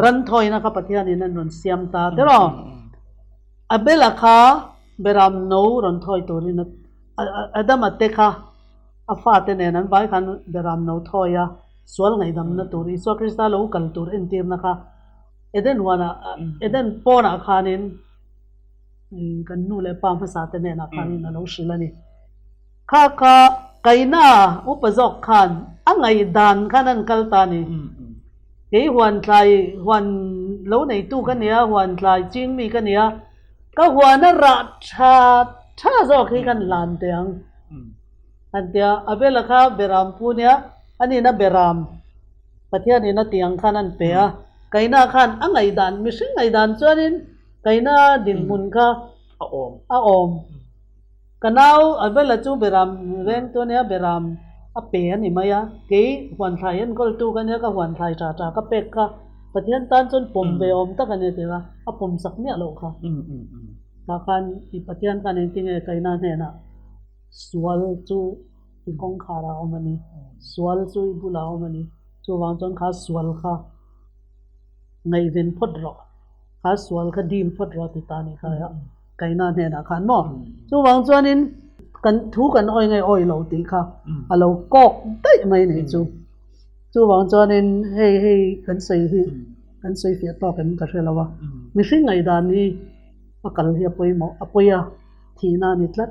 ran thawina kha Pathianin an rawn siam ta tiraw? Abela kha Beram no rawn thawi turin Adama te kha a fate nen an vai khan Beram no thawi a, sual ngaihdamna tur Isua Krista lo kal tur entirna kha Eden huanah Eden pawnah khanin kan nu leh pa hmasa te hnenah khanin a lo hrilh a ni. Kha kha Kaina upa zawk khan a ngaihdan khan an kal ta a ni. Kei huan tlai huan lo neitu ka nia, huan tlai ching mi ka nia, ka huan a rah tha tha zawk hi kan hlan teh ang an tia. Abela kha beram pu nia, a nihna beram Pathianin a tih ang khan an pe a. Kaina khan a ngaihdan, mihring ngaihdan chuanin Kaina dinhmun kha a awm. A awm. Ka nau Abela chu Beram veng tu ania, Beram a pe a ni mai a, kei huanthlai enkawltu ka nia, ka huanthlai tha tha ka pek kha Pathian tan chuan pawm ve awm tak a ni tih kha a pawm sak miah loh kha. Tah khan i Pathian khan engtinge Kaina hnenah sual chu i kawngkhar ah a awm a ni, sual chu i bulah a awm a ni, chuvang chuan kha sual kha ngaihven phawt rawh, kha sual kha dim phawt rawh ti ta a nih kha. Kaina hnenah khan maw? Chuvang chuanin kan thu kan awi nge awi lo tih kha a lo kawk daih mai nih chu. Chuvang chuanin hei hei kan sawi hi kan sawi fiah tawk em ka hre lo a. Mihring ngaihdan hi a kal hi a pawimawh a pawi a thihna a ni tlat.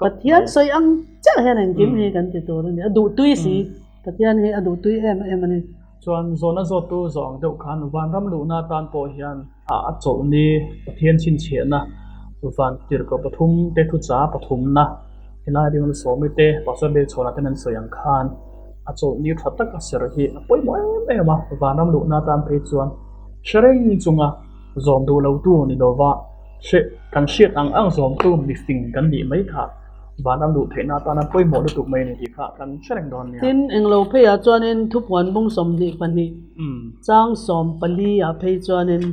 Pathian sawi ang chiah hian engkim hi kan ti tur a ni. A duhtui si. Pathian hi a duhtui em em a ni. Chuan zawhna zawttu zawh ang deuh khan vanram luhna atan pawh hian a chawlhni Pathian chhinchhiahna van tirhkoh pathum te thucha pathumna helai ringawn sawmi te Pastor Biakchhawna ten an sawi ang khan a chawlhni tha taka serh hi a pawimawh em em a, vanram luhna atan phei chuan hre reng chunga zawm duh lotu ni lova hre kan hriat ang ang zawmtu mifing kan nih mai kha. Vanram luh theihna atana pawimawh lutuk mai a ni tih kha kan hre reng dawn nia. Tin, englo pheiah chuanin thupuan bung 22 chang 14 ah phei chuanin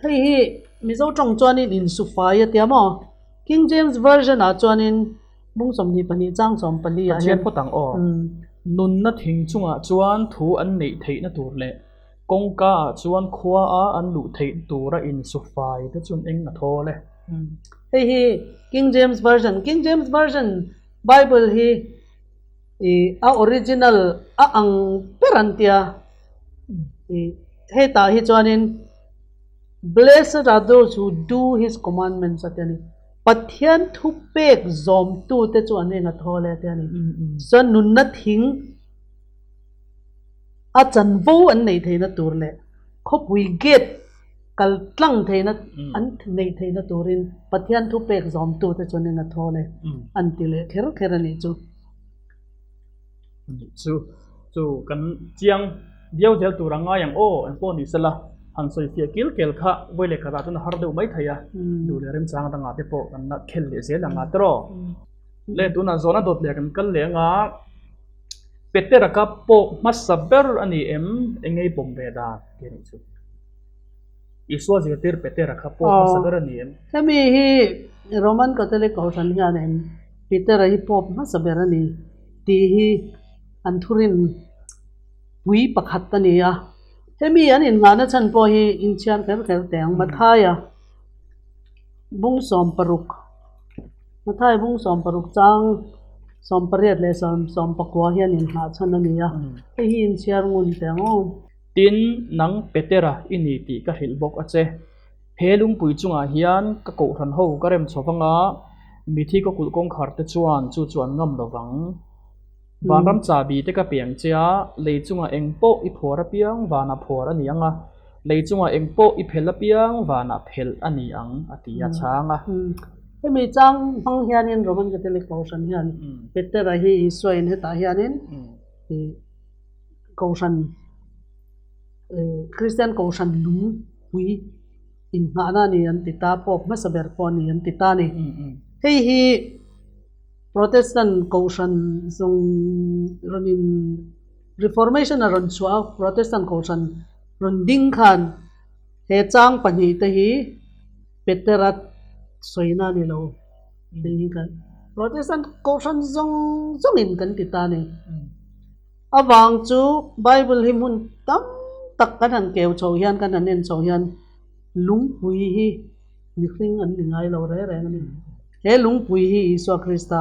hei hi Mizo tawng chuanin insufai a tia maw? King James Version ah chuanin bung 22 chang 14 ah hian. Pathian phawt ang aw. Nunna thing chungah chuan thu an neih theihna tur leh kawngka ah chuan khua a an luh theihna tura insufai te chuan eng a thawl e. Hei hi King James Version, King James Version Bible hi i a original a ang ber an tia. I hetah hi chuanin Blessed are those who do his commandments a ti a ni. Pathian thupek zawmtute chu an eng a thawl e tia ni. Chuan nunna thing a chanvo an neih theihna tur leh khawpui gate kal tlang theihna an neih theihna turin Pathian thupek zawmtute chu an eng a thawl e an ti leh kher kher a nih chu. Anih chu, chu kan chiang viau zel tur a ngai ang aw, engpawh ni sela, han sawi fiah kil kel kha vawi leh khatah chuan a har deuh mai thei a, duh leh remchang dangah te pawh kan la khel leh zel ang a tiraw. Le tunah zawhna dawt leh kan kal leh anga Petera ka pawh hmasa ber a ni em, eng ngei pawm ve dan tih a nih chu. Isua zirtir Petera kha pawh hmasa ber a ni em? Hemi hi Roman Catholic Kohhran hian em Petera hi Pope hmasa ber a ni tih hi an thurin pui pakhat a ni a. Hemi an innghahna chhan pawh hi inchhiar kher kher teh ang. Mathaia bung 60, Mathaia bung 60 chang 18 leh 14 hian innghah chhan a ni a. Hei hi inchhiar ngun teh ang aw. Tin, nang Petera i ni tih ka hrilh bawk a che. He lungpui chungah hian ka kohhran ho ka rem chho vang a, mithi ka kulh kawngkhar te chuan chu chu an ngam lo vang. Vanram chahbi te ka pe ang che a, lei chungah eng pawh i phuar apiang vanah phuar a ni ang a, lei chungah eng pawh i phelh apiang vanah phelh a ni ang, a ti a chhang a. Hemi chang hmang hianin Roman Catholic Kohhran hian Petera hi Isuain hetah hianin Kohhran Kristian Kohhran lungpui inngahna a ni an ti ta, Pope hmasa ber pawh a ni an ti ta a ni. Hei hi Protestant Kohhran zawng rawn in Reformation a rawn chhuah a, Protestant Kohhran rawn ding khan he chang pahnihte hi Petera sawina a ni lo. Hei hi kan Protestant Kohhran zawng zawngin kan ti ta a ni. Avang chu Bible hi hmun tam tak kan han keu chho hian kan han en chho hian lungpui hi mihring an ni ngai lo reng reng a ni. He lungpui hi Isua Krista,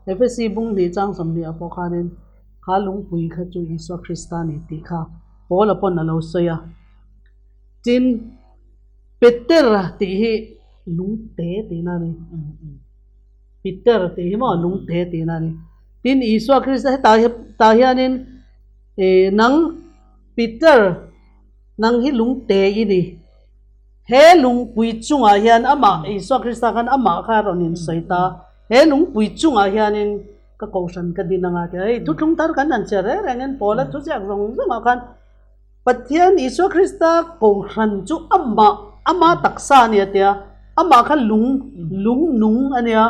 Efesi bung hnih chang 20 ah pawh khanin kha lungpui kha chu Isua Krista a ni tih kha Paula pawn a lo sawi a. Tin, Petera tih hi lungte tihna a ni. Peter tih hi maw lungte tihna a ni. Tin, Isua Krista hetah tah hianin ih nang Peter nang hi lungte i ni. He lungpui chungah hian amah Isua Krista khan amah kha a rawn insawi ta. He lungpui chungah hianin ka kohhran ka din anga tia hei thuthlung thar kan han chhiar reng rengin Paula thuziak zawng zawngah khan Pathian Isua Krista kohhran chu amah, ama taksa a nia tia, amah kha lung, lung nung a nia,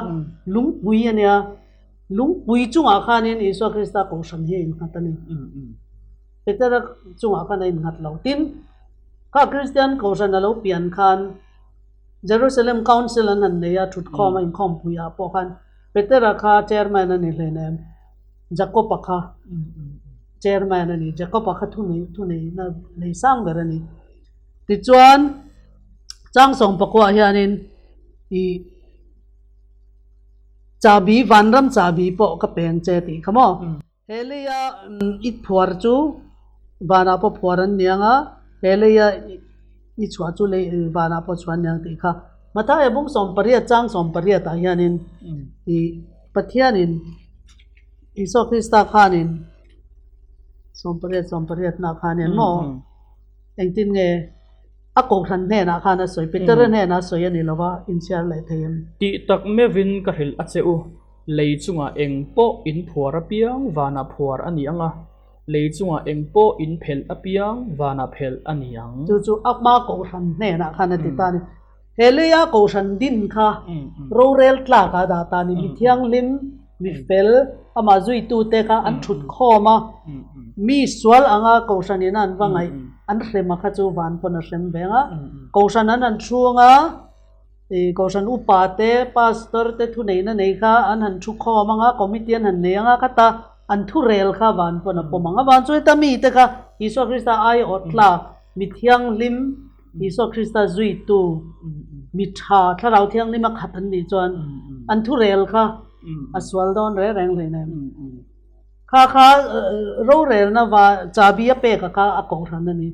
lungpui a nia, lungpui chungah khanin Isua Krista kohhran hi a innghat a ni. Petera chungah khan a innghat lo. Tin, kha Kristian kohhran a lo pian khan Jerusalem Council an han nei a, thutkhawm a inkhawmpuiah pawh khan Petera kha chairman a ni hleinem. Jakob-a kha chairman a ni. Jakob-a kha thunei thuneihna nei sang ber a ni. Tichuan, chang sawmpakuah hianin ih chahbi, vanram chahbi pawh ka peng che tih kha maw? He leia i phuar chu vanah pawh phuar an ni ang a, he leia i chhuah chu lei vanah pawh chhuah an ni ang tih kha. Mathaia bung 18 chang 18 ah hianin ih Pathianin Isua Krista khanin 18 18 na khanin maw engtin nge a kohhran hnenah khan a sawi Petera hnenah a sawi a ni lo va inchhiar leh thei em? Tih tak meuhin ka hrilh a che u, lei chungah eng pawh in phuar apiang vanah phuar a ni ang a, lei chungah eng pawh in phelh apiang vanah phelh a ni ang. Chu chu a hma kohhran hnenah khan a ti ta a ni. He leia kohhran din kha rorel tlak a dah ta ni. Mi thianghlim, mi fel, amah zuitute kha an thut khawm a, mi sual anga kohhran in an va ngaih an hrem a kha chu van pawn a hrem ve ang a. Kohhran an han chhung a, kohhran upa te, pastor te thuneihna nei kha an han thu khawm ang a, committee an han nei ang a, khata an thurel kha van pawn a pawm ang a. Van chu heta mite kha Isua Krista aiawh tlak, mi thianghlim, Isua Krista zuitu mi tha Thlarau Thianghlim a khat an nih chuan an thurel kha a sual dawn reng reng hlei nem. Kha kha rorelna va chahbi a pek a kha a kohhran a ni.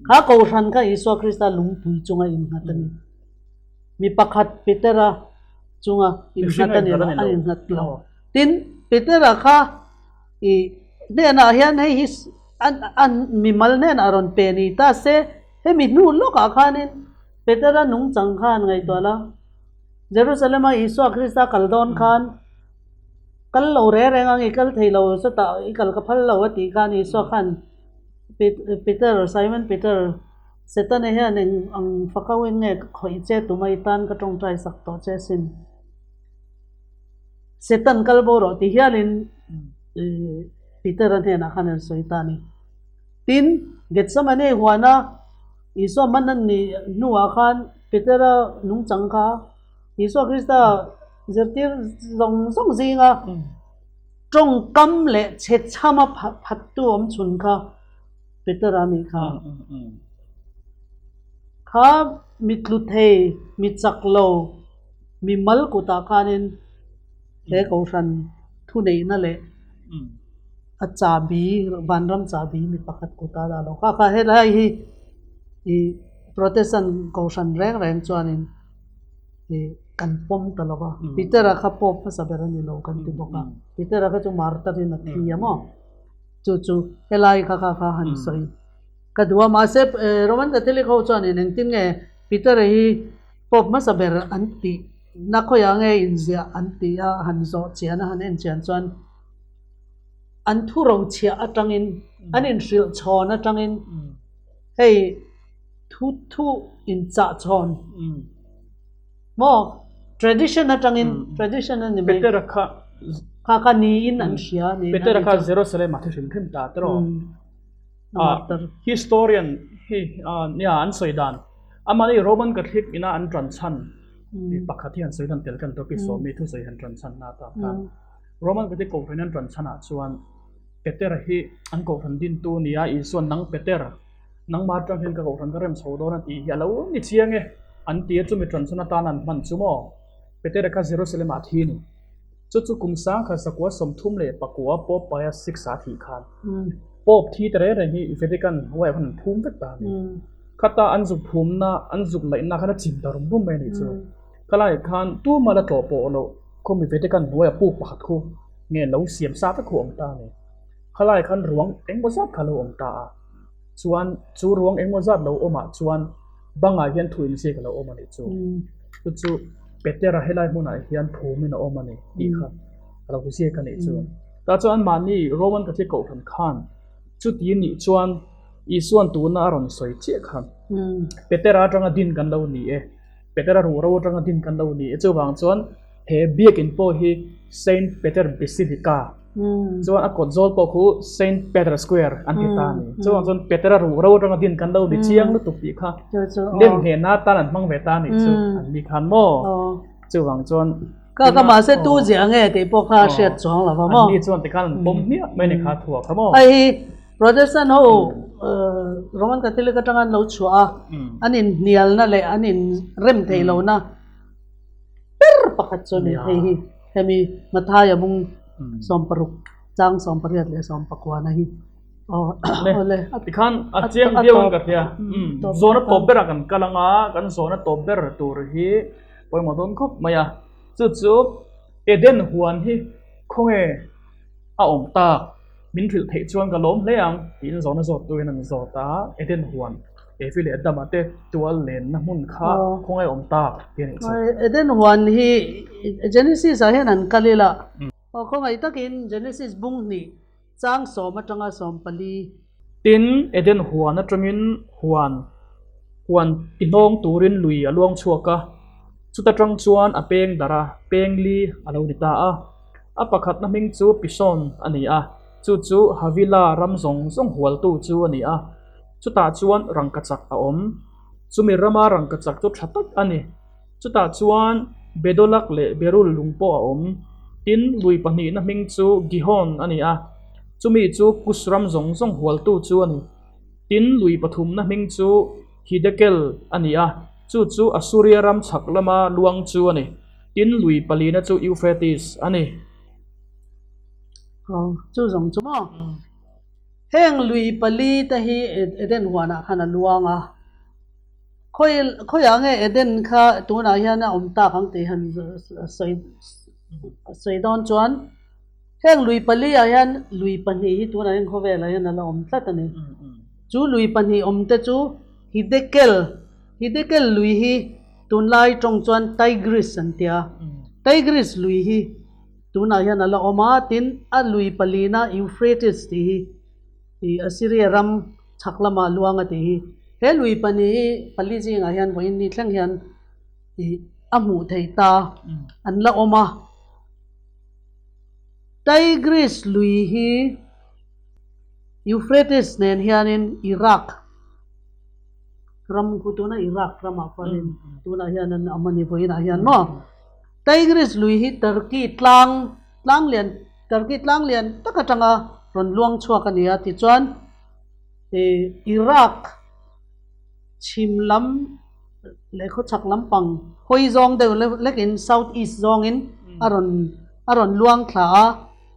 Kha kohhran kha Isua Krista lungpui chunga innghat a ni. Mi pakhat Petera. chunga innghat a ni lo, a innghat lo. Tin, Petera kha i hnenah hian hei hi an mimal hnenah rawn pe ni ta se, hemi hnu lawkah khanin Petera nungchang khan ngaihtuah la, Jerusalem-a Isua Krista kal dawn khan kal lo reng reng ang i kal thei lo, chutah i kal ka phal lo a tih khan Isua khan Peter, Simon Peter, Setana hian eng ang fakauin nge ka khawih che tuma i tan ka tawngtai sak tawh che asin. Setan kal bo rawh ti hialin Peter-a hnenah khan an sawi ta a ni. Tin, Gethsemane huana Isua man an nih hnuah khan Peter-a nungchang kha Isua Krista zirtir zawng zawng zinga tawngkam leh chhechhama phattu awm chhun kha Peter-a nih kha. Kha mi tlu thei, mi chak lo, mi mal kutah khanin he Kohhran thuneihna leh a chahbi, vanram chahbi mi pakhat kutah a dah lo. Kha kha helai hi ih Protestant Kohhran reng reng chuanin ih kan pawm ta lo va. Peter-a kha Pope hmasa ber a ni lo kan ti bawk a. Peter-a kha chu martar-in a thi a maw? Chu chu helai kha kha kha han sawi ka duh a, mahse Roman Catholic ho chuanin engtin nge Peter-a hi Pope hmasa ber an tih na khawiah nge inziah an tih a han zawh chian a han en chian chuan an thu rochhiah atangin an inhrilh chhawn atangin hei thu thu inchah chhawn maw tradition atangin tradition a ni mai Petera kha kha kha niin an hria niin Petera kha Jerusalem a thi hrim hrim ta tiraw historian hi nia an sawi dan amahni Roman Catholic ina an tan chhan pakhat hi an sawi dan tel kan topic sawmi thusawi han tan chhan na ta khan Roman Catholic kohhran an tan chhan ah chuan Petera hi an kohhran dintu nia Isuan nang Peter Nangmah atang hian ka kohhran ka rem chho dawn a tih hi a lo ni chiang e, an ti a, chumi ṭanchhan atan an hman chu maw? Petera kha Jerusalem-ah a thi a ni. Chu chu kum sangkhat sakua 34 Pope Pius VI-a a thih khan Pope thi ta reng reng hi Vatican hnuaiah khan an phum vek ta a ni. Khata an zuk phumna, an zuk laihna khan a chim ta rum rum mai a nih chu. Khalaiah khan tuma la tlawh pawh loh khawmi Vatican hnuaiah puk pakhat khu nge lo siam sa vek khu a awm ta a ni. Khalaiah khan ruang engmaw zat kha a lo awm ta a. Chuan chu ruang engmaw zat lo awmah chuan bangah hian thu inziak a lo awm a nih chu. Chu chu Petera helai hmunah hian phumin a awm a ni tih kha a lo ziak a nih chu. Tah chuan anmahni Roman Catholic Kohhran khan chuti nih chuan Isuan tuna a rawn sawi chiah kha Petera atanga din kan lo ni e, Petera ruhro atanga din kan lo ni e. Chuvang chuan he biakin pawh hi Saint Peter Basilica Chuan a kawt zawl pawh khu Saint Peter Square an ti ta a ni. Chuvang chuan Petera ruh ro atanga din kan lo ni chiang lutuk tih kha nem hnehna atan an hmang ve ta a nih chu an ni khan maw? Chuvang chuan Ka ka mahse tu ziah nge tih pawh kha a hriat chuang lo va maw? An ni chuan tikhan an pawm hmiah mai a ni kha thuah kha maw? Hei hi Protestant ho Roman Catholic atanga an lo chhuah a, an inhnialna leh an inrem theih lohna ber pakhat chu a ni hei hi. Hemi Mathaia bung 60 chang 18 leh 19 na hi awle tikhan a chiang viau ang ka hria zawn a tawp berah kan kal anga kan zawn a tawp ber tur hi pawimawh dawn khawp mai a chu chu Eden huan hi khawnge a awm tak min hrilh theih chuan ka lawm hle ang tiin zawn a zawt turin an zawt a Eden huan Evi leh Adama te tual lenna hmun kha khawngaih awm tak ti a nih chu. Eden huan hi Genesis ah hian an kal ila. Aw khawngaih takin Genesis bung hnih chang 10 atanga 14. Tin, Eden huan atangin huan huan ti hnawng turin lui a luang chhuak a, chuta tang chuan a peng darh a, peng li a lo ni ta a. A pakhatna hming chu Pison a ni a, chu chu Havila ram zawng zawng hualtu chu a ni a. Chutah chuan rangkachak a awm. Chumi rama rangkachak chu tha tak a ni. Chutah chuan Bedolak leh Berul lung pawh a awm. Tin, lui pahnihna hming chu Gihon a ni a, chumi chu Kush ram zawng zawng hualtu chu a ni. Tin, lui pathumna hming chu Hidekel a ni a, chu chu Assuria ram chhak lama luang chu a ni. Tin, lui palina chu Euphrates a ni. Aw, chu zawng chu maw? Heng lui pali te hi Eden huanah khan a luang a. Khawi khawiah nge Eden kha tunah hian a awm tak ang tih han sawi sawi dawn chuan heng lui pali ah hian lui pahnih hi tunah hian khawvelah hian a la awm tlat a ni. Chu lui pahnih awm te chu Hidekel Hidekel lui hi tunlai tawng chuan Tigris an tia. Tigris lui hi tunah hian a la awm a, tin a lui palina Euphrates tih hi ih Assyria ram chhak lama luang a tih hi. He lui pahnih hi pali zingah hian vawiin ni thleng hian ih a hmuh theih ta an la awm a. Tigris lui hi Euphrates nen hianin Iraq ram khu tuna Iraq ramah khuanin tunah hian an awm a ni vawiinah hian maw. Tigris lui hi Turkey tlang tlang lian Turkey tlang lian tak atanga rawn luang chhuak a ni a tichuan ih Iraq chhim lam leh khawchhak lampang hawi zawng deuh lekin south east zawngin a rawn a rawn luang thla a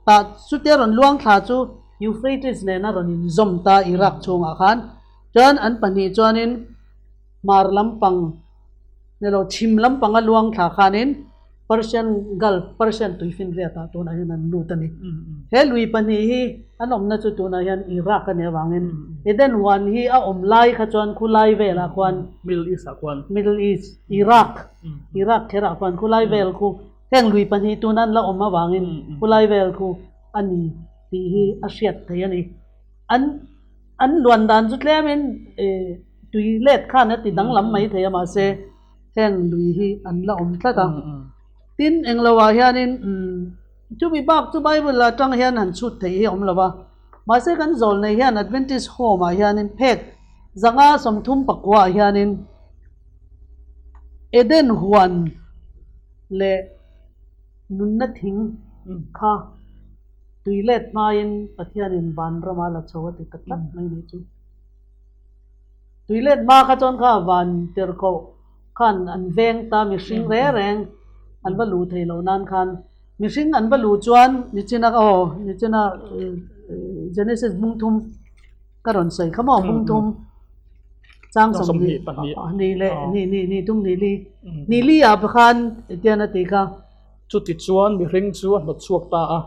tah chutia rawn luang thla chu Euphrates nen a rawn inzawm ta Iraq chhungah khan chuan an pahnih chuanin hmar lampang ni lo chhim lampanga luang thla khanin Persian Gulf, Persian tuifinriatah tunah hian an lut a ni. He lui pahnih hi an awmna chu tunah hian Iraq a nih avangin Eden huan hi a awm lai kha chuan khulai velah khuan Middle East ah khuan Middle East, Iraq, Iraq kherah khuan khulai vel khu heng lui pahnih tuna an la awm avangin khulai vel khu a ni tih hi a hriat theih a ni. An an luan dan chu tlemin tui let khan a ti danglam mai thei a mahse Heng lui hi an la awm tlat a. Tin, englo ah hianin chumi bak chu Bible atang hian han chhut theih hi a awm lo va. Mahse kan zawl nei hian Adventist Home ah hianin phek zanga 30 pakua ah hianin Eden huan leh nunna thing kha tui let hmain Pathianin vanram ah la chho a ti ta tlat mai nih chu. Tui let hma kha chuan kha van tirhkoh khan an veng ta mihring reng reng an va luh theih loh nan khan mihring an va luh chuan nichina aw nichina Genesis bung thum ka rawn sawi kha maw bung thum chang 22 ni leh ni ni ni thum ni li ni li ah khan tian a ti kha. Chuti chuan mihring chu a hnawt chhuak ta a,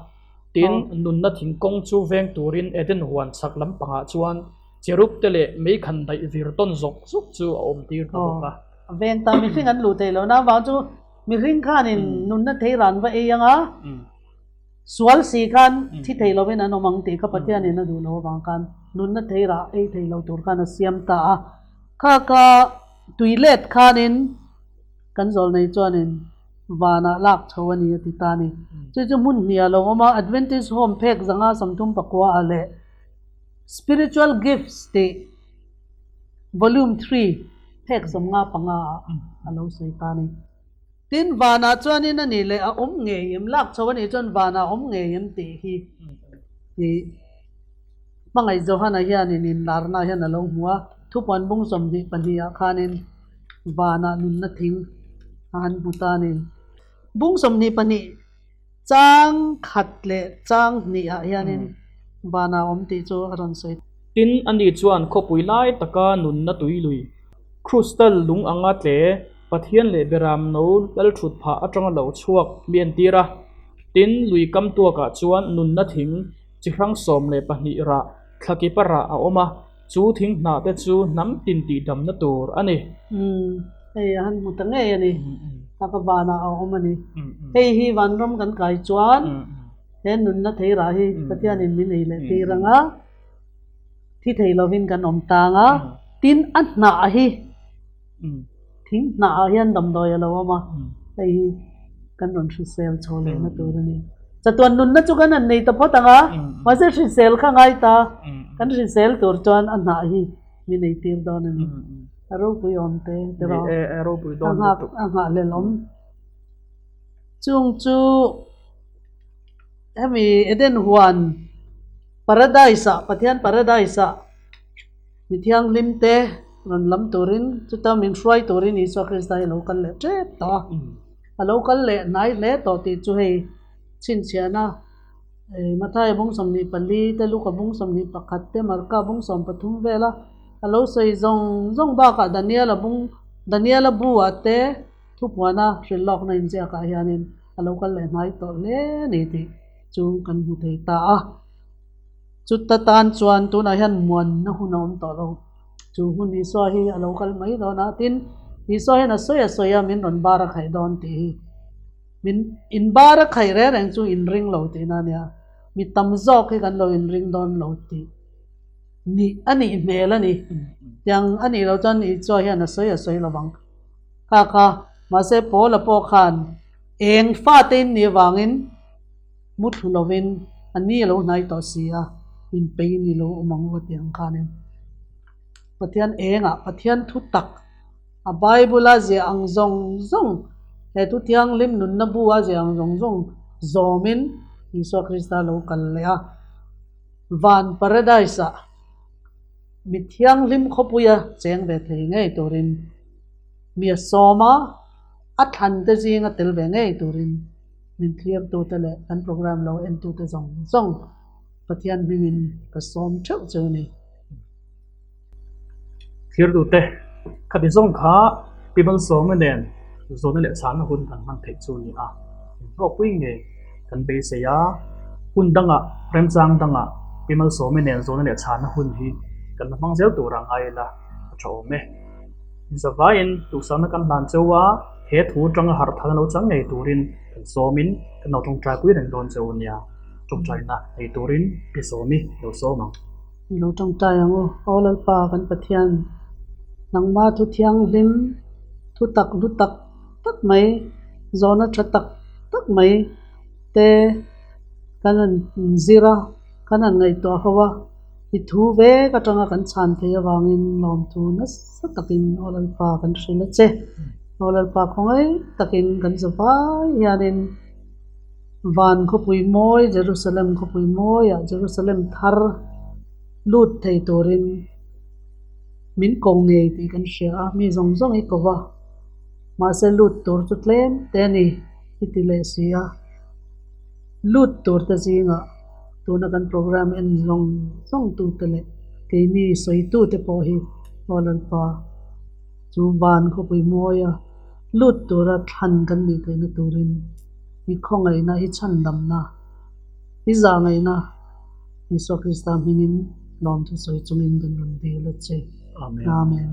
tin nunna thingkawng chu veng turin Eden huan chhak lampangah chuan Cherub te leh mei khan daih vir tawn zawk zawk chu a awm tir ta bawk a. A veng ta mihring an luh theih lohna avang chu mihring khanin nunna thei ran va ei anga sual si khan thi thei lovin an awm ang tih kha Pathianin a duh loh avang khan nunna thei rah ei thei lo tur khan a siam ta a. Kha ka tui let khanin kan zawlnei chuanin vanah lak chho a ni a ti ta a ni. Chu chu hmun hnih a lo awm a, Adventist Home phek zanga 39 ah leh Spiritual Gifts tih Volume Three phek 55 ah a lo sawi ta a ni. Tin, vanah chuanin a nih leh a awm ngei em, lak chho a nih chuan vanah a awm ngei em tih hi ih Hmangaih Johana hianin inlarna hian a lo hmu a, thupuan bung 22 ah khanin vanah nunna thing a han hmu ta a ni. Bung 22 Chang khat leh chang hnih ah hianin van ah awm tih chu a rawn sawi. Tin, ani chuan khawpui lai taka nunna tui lui, Krustal lung anga tle, Pathian leh Beram no lal thut phah atanga lo chhuak mi entir a. Tin, lui kam tuakah chuan nunna thing chi hrang 12 rah, thlakipa rah a awm a, chu thing hnah te chu hnam tin tihdamna tur a ni. Umm, hei a han hmu ta ngei a ni. Taka vanah a awm a ni. Hei hi vanram kan kai chuan he nunna thei rah hi Pathianin min ei leh tir ang a, thi thei lovin kan awm tang a, tin a hnah hi thing hnah ah hian damdawi a lo awm a, hei hi kan rawn hrisel chho lehna tur a ni. Chatuan nunna chu kan han nei ta phawt ang a, mahse hrisel kha ngai ta, kan hrisel tur chuan a hnah hi min ei tir dawn a ni. A ropui awm te te rawh. Ni e, a ropui dawn lutuk. A nghahhlelh awm. Chung chu hemi Eden huan Paradise ah, Pathian Paradise ah mi thianghlim te rawn lam turin chuta min hruai turin Isua Krista hi a lo kal leh tep tawh a. A lo kal leh hnai hle tawh tih chu hei chhinchhiahna Mathaia bung 24 te, Luka bung 21 te, Marka bung 13 vela a lo sawi zawng zawng bakah Daniela bung. Daniela bu-ah te thupuana hrilhlawkna inziakah hianin a lo kal leh hnai tawh hle a ni tih chu kan hmu thei ta a. Chuta tan chuan tunah hian muanna hun a awm tawh lo. Chu hun Isua hi a lo kal mai dawn a, tin, Isua hian a sawi a sawi a, min rawn bar a khaih dawn tih hi. Min inbar a khaih reng reng chu inring lo tihna a nia. Mi tam zawk hi kan lo inring dawn lo tih nih a nih hmel a ni. Tiang a nih loh chuan Isua hian a sawi a sawi lo vang. Kha kha, mahse Paula pawh khan eng fate in nih avangin mu thlu lovin a ni a lo hnai tawh si a, inpei ni lo awm ang u a tih ang khanin Pathian engah Pathian thu tak a Bible a ziah ang zawng zawng he thu thianghlim nunna bu a ziah ang zawng zawng zawmin Isua Krista lo kal leh a, van Paradise ah mi thianghlim khawpuia cheng ve thei ngei turin mi a sawm a, a thlan te zinga tel ve ngei turin min thlir tute leh kan program lo en tute zawng zawng Pathian hmingin ka sawm theuh cheu a ni. Thlir tute, khati zawng kha Pi Malsawma nen zawhna leh chhana hun kan hman theih chu a ni a, inhlawkpui ngei kan beisei a, hun dangah remchang dangah Pi Malsawma nen zawhna leh chhana hun hi kan la hmang zel tur a ngai ila a tha awm e. Inzavaiin duhsakna kan hlan cheu a, he thu atanga harh thalna lo chang ngei turin kan sawmin kan lo tawngtaipui reng dawn cheu nia, tawngtaina nei turin Pi Sawmi lo sawm ang. I lo tawngtai ang u, Aw Lalpa kan Pathian, nangma thu thianghlim, thu tak hlu tak tak mai, zawhna tha tak tak mai te kan han zir a, kan han ngaihtuah ho a, I thu vek atanga kan chhan theih avangin lawmthu nasa takin Aw Lalpa kan hrilh a che. Aw Lalpa khawngaih takin kan za vai hianin van khawpui mawi Jerusalem khawpui mawiah Jerusalem thar lut thei turin min ko ngei tih kan hria a, mi zawng zawng hi ko va, mahse lut tur chu tlem te a ni i ti leh si a. Lut tur te zingah tuna kan program en zawng zawng tute leh keini sawitute pawh hi Aw Lalpa chu van khawpui mawia lut tura thlan kan nih theihna turin i khawngaihna, i chhandamna, i zahngaihna Isua Krista hmingin lawmthu sawi chungin kan rawn dil a che. Amen.